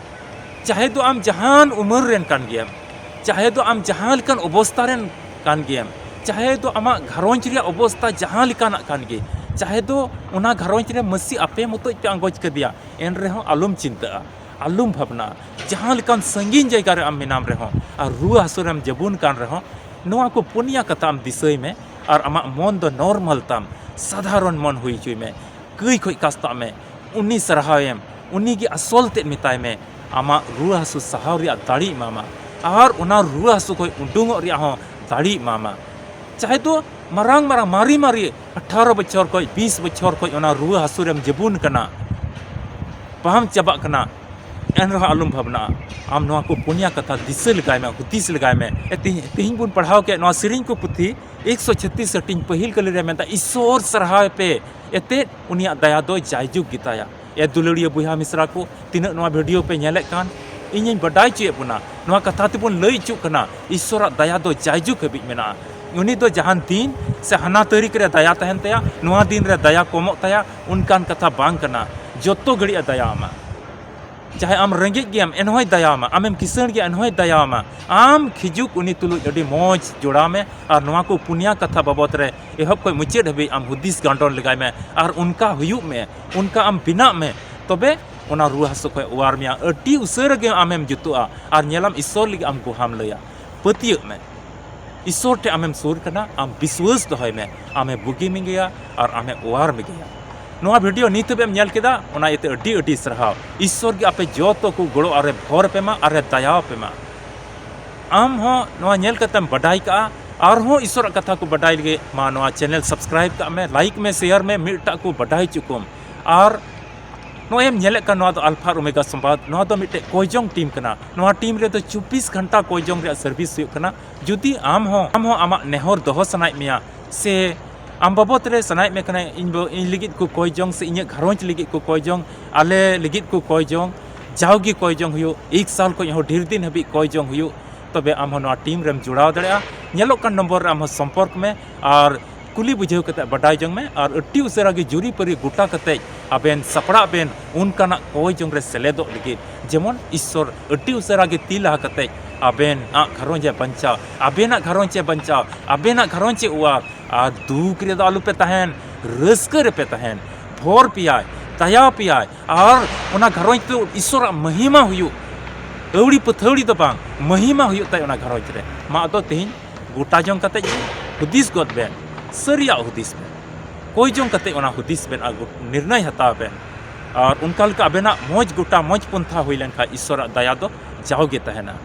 ᱪᱟᱦᱮ ᱫᱚ ᱟᱢ ᱡᱟᱦᱟᱱ ᱩᱢᱮᱨ ᱨᱮᱱ ᱠᱟᱱ ᱜᱮᱭᱟᱢ, ᱪᱟᱦᱮ ᱫᱚ ᱟᱢ ᱡᱟᱦᱟᱸ ᱞᱮᱠᱟᱱ ᱚᱵᱚᱥᱛᱟ ᱨᱮᱱ ᱠᱟᱱ ᱜᱮᱭᱟᱢ, ᱪᱟᱦᱮ ᱫᱚ ᱟᱢᱟᱜ ᱜᱷᱟᱨᱚᱸᱡᱽ ᱨᱮᱭᱟᱜ ᱚᱵᱚᱥᱛᱟ ᱡᱟᱦᱟᱸ ᱞᱮᱠᱟᱱᱟᱜ ᱠᱟᱱ ᱜᱮ, ᱪᱟᱦᱮ ᱫᱚ ᱚᱱᱟ ᱜᱷᱟᱨᱚᱸᱡᱽ ᱨᱮ ᱢᱟᱹᱥᱤ ᱟᱯᱮ ᱢᱚᱛᱚᱡ ᱯᱮ ᱟᱸᱜᱚᱪ ᱠᱟᱫᱮᱭᱟ, ᱮᱱ ᱨᱮᱦᱚᱸ ᱟᱞᱚᱢ ᱪᱤᱱᱛᱟᱹᱜᱼᱟ, ᱟᱞᱚᱢ ᱵᱷᱟᱵᱽᱱᱟᱜᱼᱟ᱾ ᱡᱟᱦᱟᱸ ᱞᱮᱠᱟᱱ ᱥᱟᱺᱜᱤᱧ ᱡᱟᱭᱜᱟ ᱨᱮ ᱟᱢ ᱢᱮᱱᱟᱢ ᱨᱮᱦᱚᱸ ᱟᱨ ᱨᱩᱣᱟᱹ ᱦᱟᱹᱥᱩ ᱨᱮᱢ ᱡᱟᱹᱵᱩᱱ ᱠᱟᱱ ᱨᱮᱦᱚᱸ, ᱱᱚᱣᱟ ᱠᱚ ᱯᱩᱱᱭᱟ ᱠᱟᱛᱷᱟ ᱟᱢ ᱫᱤᱥᱟᱹᱭ ᱢᱮ ᱟᱨ ᱟᱢᱟᱜ ᱢᱚᱱ ᱫᱚ ᱱᱚᱨᱢᱟᱞ ᱛᱟᱢ, ᱥᱟᱫᱷᱟᱨᱚᱱ ᱢᱚᱱ ᱦᱩᱭ ᱦᱚᱪᱚᱭ ᱢᱮ᱾ ᱠᱟᱹᱭ ᱠᱷᱚᱡ ᱠᱟᱥᱛᱟᱜ ᱢᱮ, ᱩᱱᱤ ᱥᱟᱨᱦᱟᱣᱮᱢ, ᱩᱱᱤ ᱜᱮ ᱟᱥᱚᱞ ᱛᱮᱫ ᱢᱮᱛᱟᱭ ᱢᱮ᱾ ᱟᱢᱟᱜ ᱨᱩᱣᱟᱹ ᱦᱟᱹᱥᱩ ᱥᱟᱦᱟᱣ ᱨᱮᱭᱟᱜ ᱫᱟᱲᱮᱭ ᱮᱢᱟᱢᱟ ᱟᱨ ᱚᱱᱟ ᱨᱩᱣᱟᱹ ᱦᱟᱹᱥᱩ ᱠᱷᱚᱡ ᱩᱰᱩᱝᱚᱜ ᱨᱮᱭᱟᱜ ᱦᱚᱸ ᱫᱟᱲᱮᱭ ᱮᱢᱟᱢᱟ᱾ ᱪᱟᱦᱮ ᱫᱚ ᱢᱟᱨᱟᱝ ᱢᱟᱨᱟᱝ ᱢᱟᱨᱮ ᱢᱟᱨᱮ ᱟᱴᱷᱟᱨᱚ ᱵᱚᱪᱷᱚᱨ ᱠᱷᱚᱡ, ᱵᱤᱥ ᱵᱚᱪᱷᱚᱨ ᱠᱷᱚᱡ ᱚᱱᱟ ᱨᱩᱣᱟᱹ ᱦᱟᱹᱥᱩ ᱨᱮᱢ ᱡᱟᱹᱵᱩᱱ ᱠᱟᱱᱟ, ᱵᱟᱢ ᱪᱟᱵᱟᱜ ᱠᱟᱱᱟ, ᱮᱱ ᱨᱮᱦᱚᱸ ᱟᱞᱚᱢ ᱵᱷᱟᱵᱽᱱᱟᱜᱼᱟ᱾ ᱟᱢ ᱱᱚᱣᱟ ᱠᱚ ᱯᱩᱱᱭᱟ ᱠᱟᱛᱷᱟ ᱫᱤᱥᱟᱹ ᱞᱮᱜᱟᱭ ᱢᱮ, ᱦᱩᱫᱤᱥ ᱞᱮᱜᱟᱭ ᱢᱮ᱾ ᱮ, ᱛᱤᱦᱤᱧ, ᱛᱤᱦᱤᱧ ᱵᱚᱱ ᱯᱟᱲᱦᱟᱣ ᱠᱮᱫ ᱱᱚᱣᱟ ᱥᱮᱨᱮᱧ ᱠᱚ ᱯᱩᱛᱷᱤ ᱮᱠᱥᱚ ᱪᱷᱟᱛᱤᱥ ᱦᱟᱹᱴᱤᱧ ᱯᱟᱹᱦᱤᱞ ᱠᱟᱹᱞᱤ ᱨᱮ ᱢᱮᱱᱫᱟ, "ᱤᱥᱥᱚᱨ ᱥᱟᱨᱦᱟᱣ ᱯᱮ, ᱮᱛᱮᱫ ᱩᱱᱤᱭᱟᱜ ᱫᱟᱭᱟ ᱫᱚ ᱡᱟᱭᱡᱩᱜᱽ ᱜᱮᱛᱟᱭᱟ᱾" ᱮ ᱫᱩᱞᱟᱹᱲᱤᱭᱟᱹ ᱵᱚᱭᱦᱟ ᱢᱤᱥᱨᱟ ᱠᱚ, ᱛᱤᱱᱟᱹᱜ ᱱᱚᱣᱟ ᱵᱷᱤᱰᱤᱭᱳ ᱯᱮ ᱧᱮᱞᱮᱫ ᱠᱟᱱ, ᱤᱧᱤᱧ ᱵᱟᱰᱟᱭ ᱦᱚᱪᱚᱭᱮᱫ ᱵᱚᱱᱟ, ᱱᱚᱣᱟ ᱠᱟᱛᱷᱟ ᱛᱮᱵᱚᱱ ᱞᱟᱹᱭ ᱦᱚᱪᱚᱜ ᱠᱟᱱᱟ, ᱤᱥᱥᱚᱨᱟᱜ ᱫᱟᱭᱟ ᱫᱚ ᱡᱟᱭᱡᱩᱜᱽ ᱦᱟᱹᱵᱤᱡ ᱢᱮᱱᱟᱜᱼᱟ᱾ ᱩᱱᱤ ᱫᱚ ᱡᱟᱦᱟᱱ ᱫᱤᱱ ᱥᱮ ᱦᱟᱱᱟ ᱛᱟᱹᱨᱤᱠᱷ ᱨᱮ ᱫᱟᱭᱟ ᱛᱟᱦᱮᱱ ᱛᱟᱭᱟ, ᱱᱚᱣᱟ ᱫᱤᱱ ᱨᱮ ᱫᱟᱭᱟ ᱠᱚᱢᱚᱜ ᱛᱟᱭᱟ, ᱚᱱᱠᱟᱱ ᱠᱟᱛᱷᱟ ᱵᱟᱝ ᱠᱟᱱᱟ᱾ ᱡᱚᱛᱚ ᱜᱷᱟᱹᱲᱤᱡ ᱮ ᱫᱟᱭᱟ ᱟᱢᱟ᱾ ᱪᱟᱦᱮ ᱟᱢ ᱨᱮᱸᱜᱮᱡ ᱜᱮᱭᱟᱢ, ᱮᱱᱦᱚᱸᱭ ᱫᱟᱭᱟ ᱟᱢᱟ᱾ ᱟᱢᱮᱢ ᱠᱤᱥᱟᱹᱬ ᱜᱮᱭᱟ, ᱮᱱᱦᱚᱸᱭ ᱫᱟᱭᱟ ᱟᱢᱟ᱾ ᱟᱢ ᱠᱷᱤᱡᱩᱜ ᱩᱱᱤ ᱛᱩᱞᱩᱡ ᱟᱹᱰᱤ ᱢᱚᱡᱽ ᱡᱚᱲᱟᱣ ᱢᱮ᱾ ᱟᱨ ᱱᱚᱣᱟ ᱠᱚ ᱯᱩᱱᱭᱟ ᱠᱟᱛᱷᱟ ᱵᱟᱵᱚᱫ ᱨᱮ ᱮᱦᱚᱵ ᱠᱷᱚᱱ ᱢᱩᱪᱟᱹᱫ ᱦᱟᱹᱵᱤᱡ ᱟᱢ ᱦᱩᱫᱤᱥ ᱜᱟᱸᱰᱚᱱ ᱞᱮᱜᱟᱭ ᱢᱮ᱾ ᱟᱨ ᱚᱱᱠᱟ ᱦᱩᱭᱩᱜ ᱢᱮ, ᱚᱱᱠᱟ ᱟᱢ ᱵᱮᱱᱟᱜ ᱢᱮ, ᱛᱚᱵᱮ ᱚᱱᱟ ᱨᱩᱣᱟᱹ ᱦᱟᱹᱥᱩ ᱠᱷᱚᱱ ᱚᱣᱟᱨ ᱢᱮᱭᱟ᱾ ᱟᱹᱰᱤ ᱩᱥᱟᱹᱨᱟ ᱜᱮ ᱟᱢᱮᱢ ᱡᱩᱛᱩᱜᱼᱟ᱾ ᱟᱨ ᱧᱮᱞᱟᱢ, ᱤᱥᱥᱚᱨ ᱞᱟᱹᱜᱤᱫ ᱟᱢ ᱜᱚᱦᱟᱢ ᱞᱟᱹᱭᱟ᱾ ᱯᱟᱹᱛᱭᱟᱹᱜ ᱢᱮ, ᱤᱥᱥᱚᱨ ᱴᱷᱮᱱ ᱟᱢᱮᱢ ᱥᱩᱨ ᱠᱟᱱᱟ, ᱟᱢ ᱵᱤᱥᱣᱟᱹᱥ ᱫᱚᱦᱚᱭ ᱢᱮ, ᱟᱢᱮ ᱵᱩᱜᱤ ᱢᱮᱜᱮᱭᱟ ᱟᱨ ᱟᱢᱮ ᱚᱣᱟᱨ ᱢᱮᱜᱮᱭᱟ᱾ ᱱᱚᱣᱟ ᱵᱷᱤᱰᱤᱭᱳ ᱱᱤᱛ ᱦᱟᱹᱵᱤᱡ ᱮᱢ ᱧᱮᱞ ᱠᱮᱫᱟ, ᱚᱱᱟ ᱤᱭᱟᱹᱛᱮ ᱟᱹᱰᱤ ᱟᱹᱰᱤ ᱥᱟᱨᱦᱟᱣ᱾ ᱤᱥᱥᱚᱨ ᱜᱮ ᱟᱯᱮ ᱡᱚᱛᱚ ᱠᱚ ᱜᱚᱲᱚ ᱟᱨᱮ ᱵᱷᱚᱨ ᱟᱯᱮ ᱢᱟ, ᱟᱨᱮ ᱫᱟᱭᱟ ᱟᱯᱮ ᱢᱟ᱾ ᱟᱢ ᱦᱚᱸ ᱱᱚᱣᱟ ᱧᱮᱞ ᱠᱟᱛᱮᱢ ᱵᱟᱰᱟᱭ ᱠᱟᱜᱼᱟ, ᱟᱨᱦᱚᱸ ᱤᱥᱥᱚᱨᱟᱜ ᱠᱟᱛᱷᱟ ᱠᱚ ᱵᱟᱰᱟᱭ ᱞᱟᱹᱜᱤᱫ ᱢᱟ ᱱᱚᱣᱟ ᱪᱮᱱᱮᱞ ᱥᱟᱵᱥᱠᱨᱟᱭᱤᱵ ᱠᱟᱜ ᱢᱮ, ᱞᱟᱭᱤᱠ ᱢᱮ, ᱥᱮᱭᱟᱨ ᱢᱮ, ᱢᱤᱫᱴᱟᱜ ᱠᱚ ᱵᱟᱰᱟᱭ ᱦᱚᱪᱚ ᱠᱚᱢ᱾ ᱟᱨ ᱱᱚᱜᱼᱚᱭ ᱮᱢ ᱧᱮᱞᱮᱫ ᱠᱟᱱ, ᱱᱚᱣᱟ ᱫᱚ ᱟᱞᱯᱷᱟ ᱟᱨ ᱳᱢᱮᱜᱟ ᱥᱚᱢᱵᱟᱫ, ᱱᱚᱣᱟ ᱫᱚ ᱢᱤᱫᱴᱮᱡ ᱠᱚᱭᱡᱚᱝ ᱴᱤᱢ ᱠᱟᱱᱟ᱾ ᱱᱚᱣᱟ ᱴᱤᱢ ᱨᱮᱫᱚ ᱪᱚᱵᱵᱤᱥ ᱜᱷᱚᱱᱴᱟ ᱠᱚᱭᱡᱚᱝ ᱨᱮᱭᱟᱜ ᱥᱟᱨᱵᱷᱤᱥ ᱦᱩᱭᱩᱜ ᱠᱟᱱᱟ᱾ ᱡᱩᱫᱤ ᱟᱢ ᱦᱚᱸ, ᱟᱢ ᱦᱚᱸ ᱟᱢᱟᱜ ᱱᱮᱦᱚᱨ ᱫᱚᱦᱚ ᱥᱟᱱᱟᱭᱮᱫ ᱢᱮᱭᱟ, ᱥᱮ ᱟᱢ ᱵᱟᱵᱚᱫ ᱨᱮ ᱥᱟᱱᱟᱭᱮᱫ ᱢᱮ ᱠᱟᱱᱟ, ᱤᱧ ᱵᱚ-, ᱤᱧ ᱞᱟᱹᱜᱤᱫ ᱠᱚ ᱠᱚᱭᱡᱚᱝ, ᱥᱮ ᱤᱧᱟᱹᱜ ᱜᱷᱟᱨᱚᱸᱡᱽ ᱞᱟᱹᱜᱤᱫ ᱠᱚ ᱠᱚᱭᱡᱚᱝ, ᱟᱞᱮ ᱞᱟᱹᱜᱤᱫ ᱠᱚ ᱠᱚᱭᱡᱚᱝ, ᱡᱟᱣᱜᱮ ᱠᱚᱭᱡᱚᱝ ᱦᱩᱭᱩᱜ, ᱮᱠ ᱥᱟᱞ ᱠᱷᱚᱱ ᱦᱚᱸ ᱰᱷᱮᱨ ᱫᱤᱱ ᱦᱟᱹᱵᱤᱡ ᱠᱚᱭᱡᱚᱝ ᱦᱩᱭᱩᱜ, ᱛᱚᱵᱮ ᱟᱢ ᱦᱚᱸ ᱱᱚᱣᱟ ᱴᱤᱢ ᱨᱮᱢ ᱡᱚᱲᱟᱣ ᱫᱟᱲᱮᱭᱟᱜᱼᱟ᱾ ᱧᱮᱞᱚᱜ ᱠᱟᱱ ᱱᱚᱢᱵᱚᱨ ᱨᱮ ᱟᱢ ᱦᱚᱸ ᱥᱚᱢᱯᱚᱨᱠ ᱢᱮ ᱟᱨ ᱠᱩᱞᱤ ᱵᱩᱡᱷᱟᱹᱣ ᱠᱟᱛᱮ ᱵᱟᱰᱟᱭ ᱡᱚᱝ ᱢᱮ᱾ ᱟᱨ ᱟᱹᱰᱤ ᱩᱥᱟᱹᱨᱟ ᱜᱮ ᱡᱩᱨᱤᱯᱟᱹᱨᱤ ᱜᱚᱴᱟ ᱠᱟᱛᱮ ᱟᱵᱮᱱ ᱥᱟᱯᱲᱟᱜ ᱵᱮᱱ ᱚᱱᱠᱟᱱᱟᱜ ᱠᱚᱭᱡᱚᱝ ᱨᱮ ᱥᱮᱞᱮᱫᱚᱜ ᱞᱟᱹᱜᱤᱫ, ᱡᱮᱢᱚᱱ ᱤᱥᱥᱚᱨ ᱟᱹᱰᱤ ᱩᱥᱟᱹᱨᱟ ᱜᱮ ᱛᱤ ᱞᱟᱦᱟ ᱠᱟᱛᱮ ᱟᱵᱮᱱᱟᱜ ᱜᱷᱟᱨᱚᱸᱡᱽ ᱮ ᱵᱟᱧᱪᱟᱣ, ᱟᱵᱮᱱᱟᱜ ᱜᱷᱟᱨᱚᱸᱡᱽ ᱮ ᱵᱟᱧᱪᱟᱣ, ᱟᱵᱮᱱᱟᱜ ᱜᱷᱟᱨᱚᱸᱡᱽ ᱮ ᱚᱣᱟᱨ᱾ ᱟᱨ ᱫᱩᱠ ᱨᱮᱫᱚ ᱟᱞᱚᱯᱮ ᱛᱟᱦᱮᱱ, ᱨᱟᱹᱥᱠᱟᱹ ᱨᱮᱯᱮ ᱛᱟᱦᱮᱱ, ᱵᱷᱚᱨ ᱯᱮᱭᱟᱭ, ᱫᱟᱭᱟ ᱯᱮᱭᱟᱭ, ᱟᱨ ᱚᱱᱟ ᱜᱷᱟᱨᱚᱸᱡᱽ ᱫᱚ ᱤᱥᱥᱚᱨᱟᱜ ᱢᱚᱦᱤᱢᱟ ᱦᱩᱭᱩᱜ, ᱟᱹᱣᱲᱤ ᱯᱟᱹᱛᱷᱟᱹᱣᱲᱤ ᱫᱚ ᱵᱟᱝ, ᱢᱚᱦᱤᱢᱟ ᱦᱩᱭᱩᱜ ᱛᱟᱭ ᱚᱱᱟ ᱜᱷᱟᱨᱚᱸᱡᱽ ᱨᱮ᱾ ᱢᱟ ᱟᱫᱚ ᱛᱮᱦᱮᱧ ᱜᱚᱴᱟ ᱡᱚᱝ ᱠᱟᱛᱮ ᱜᱮ ᱦᱩᱫᱤᱥ ᱜᱚᱫ ᱵᱮᱱ, ᱥᱟᱹᱨᱤᱭᱟᱜ ᱦᱩᱫᱤᱥ ᱵᱮᱱ, ᱠᱚᱭ ᱡᱚᱝ ᱠᱟᱛᱮ ᱚᱱᱟ ᱦᱩᱫᱤᱥ ᱵᱮᱱ ᱟᱨ ᱜᱚ-, ᱱᱤᱨᱱᱚᱭ ᱦᱟᱛᱟᱣ ᱵᱮᱱ᱾ ᱟᱨ ᱚᱱᱠᱟ ᱞᱮᱠᱟ ᱟᱵᱮᱱᱟᱜ ᱢᱚᱡᱽ ᱜᱚᱴᱟ, ᱢᱚᱡᱽ ᱯᱚᱱᱛᱷᱟ ᱦᱩᱭ ᱞᱮᱱᱠᱷᱟᱱ ᱤᱥᱥᱚᱨᱟᱜ ᱫᱟᱭᱟ ᱫᱚ ᱡᱟᱣᱜᱮ ᱛᱟᱦᱮᱱᱟ᱾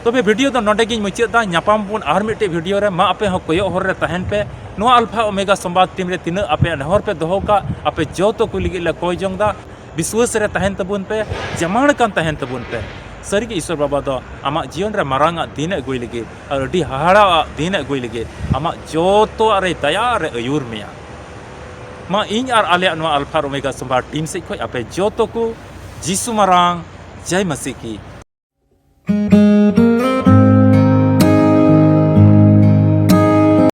ᱛᱚᱵᱮ ᱵᱷᱤᱰᱤᱭᱳ ᱫᱚ ᱱᱚᱰᱮ ᱜᱤᱧ ᱢᱩᱪᱟᱹᱫ ᱫᱟ᱾ ᱧᱟᱯᱟᱢ ᱵᱚᱱ ᱟᱨ ᱢᱤᱫᱴᱮᱡ ᱵᱷᱤᱰᱤᱭᱳ ᱨᱮ᱾ ᱢᱟ ᱟᱯᱮ ᱦᱚᱸ ᱠᱚᱭᱚᱜ ᱦᱚᱨ ᱨᱮ ᱛᱟᱦᱮᱱ ᱯᱮ᱾ ᱱᱚᱣᱟ ᱟᱞᱯᱷᱟ ᱳᱢᱮᱜᱟ ᱥᱚᱢᱵᱟᱫ ᱴᱤᱢ ᱨᱮ ᱛᱤᱱᱟᱹᱜ ᱟᱯᱮᱭᱟᱜ ᱱᱮᱦᱚᱨ ᱯᱮ ᱫᱚᱦᱚ ᱠᱟᱜ, ᱟᱯᱮ ᱡᱚᱛᱚ ᱠᱚ ᱞᱟᱹᱜᱤᱫ ᱞᱮ ᱠᱚᱭ ᱡᱚᱝ ᱫᱟ᱾ ᱵᱤᱥᱣᱟᱹᱥ ᱨᱮ ᱛᱟᱦᱮᱱ ᱛᱟᱵᱚᱱ ᱯᱮ, ᱡᱟᱢᱟᱲ ᱠᱟᱱ ᱛᱟᱦᱮᱱ ᱛᱟᱵᱚᱱ ᱯᱮ᱾ ᱥᱟᱹᱨᱤᱜᱮ ᱤᱥᱥᱚᱨ ᱵᱟᱵᱟ ᱫᱚ ᱟᱢᱟᱜ ᱡᱤᱭᱚᱱ ᱨᱮ ᱢᱟᱨᱟᱝ ᱟᱜ ᱫᱤᱱ ᱮ ᱟᱹᱜᱩᱭ ᱞᱟᱹᱜᱤᱫ ᱟᱨ ᱟᱹᱰᱤ ᱦᱟᱦᱟᱲᱟᱣᱟᱜ ᱫᱤᱱ ᱮ ᱟᱹᱜᱩᱭ ᱞᱟᱹᱜᱤᱫ ᱟᱢᱟᱜ ᱡᱚᱛᱚᱣᱟᱜ ᱨᱮ ᱫᱟᱭᱟ ᱨᱮ ᱟᱹᱭᱩᱨ ᱢᱮᱭᱟ᱾ ᱢᱟ ᱤᱧ ᱟᱨ ᱟᱞᱮᱭᱟᱜ ᱱᱚᱣᱟ ᱟᱞᱯᱷᱟ ᱳᱢᱮᱜᱟ ᱥᱚᱢᱵᱟᱫ ᱴᱤᱢ ᱥᱮᱫ ᱠᱷᱚᱱ ᱟᱯᱮ ᱡᱚᱛᱚ ᱠᱚ ᱡᱤᱥᱩ ᱢᱟᱨᱟᱝ ᱡᱟᱭ ᱢᱟᱹᱥᱤ ᱠᱤ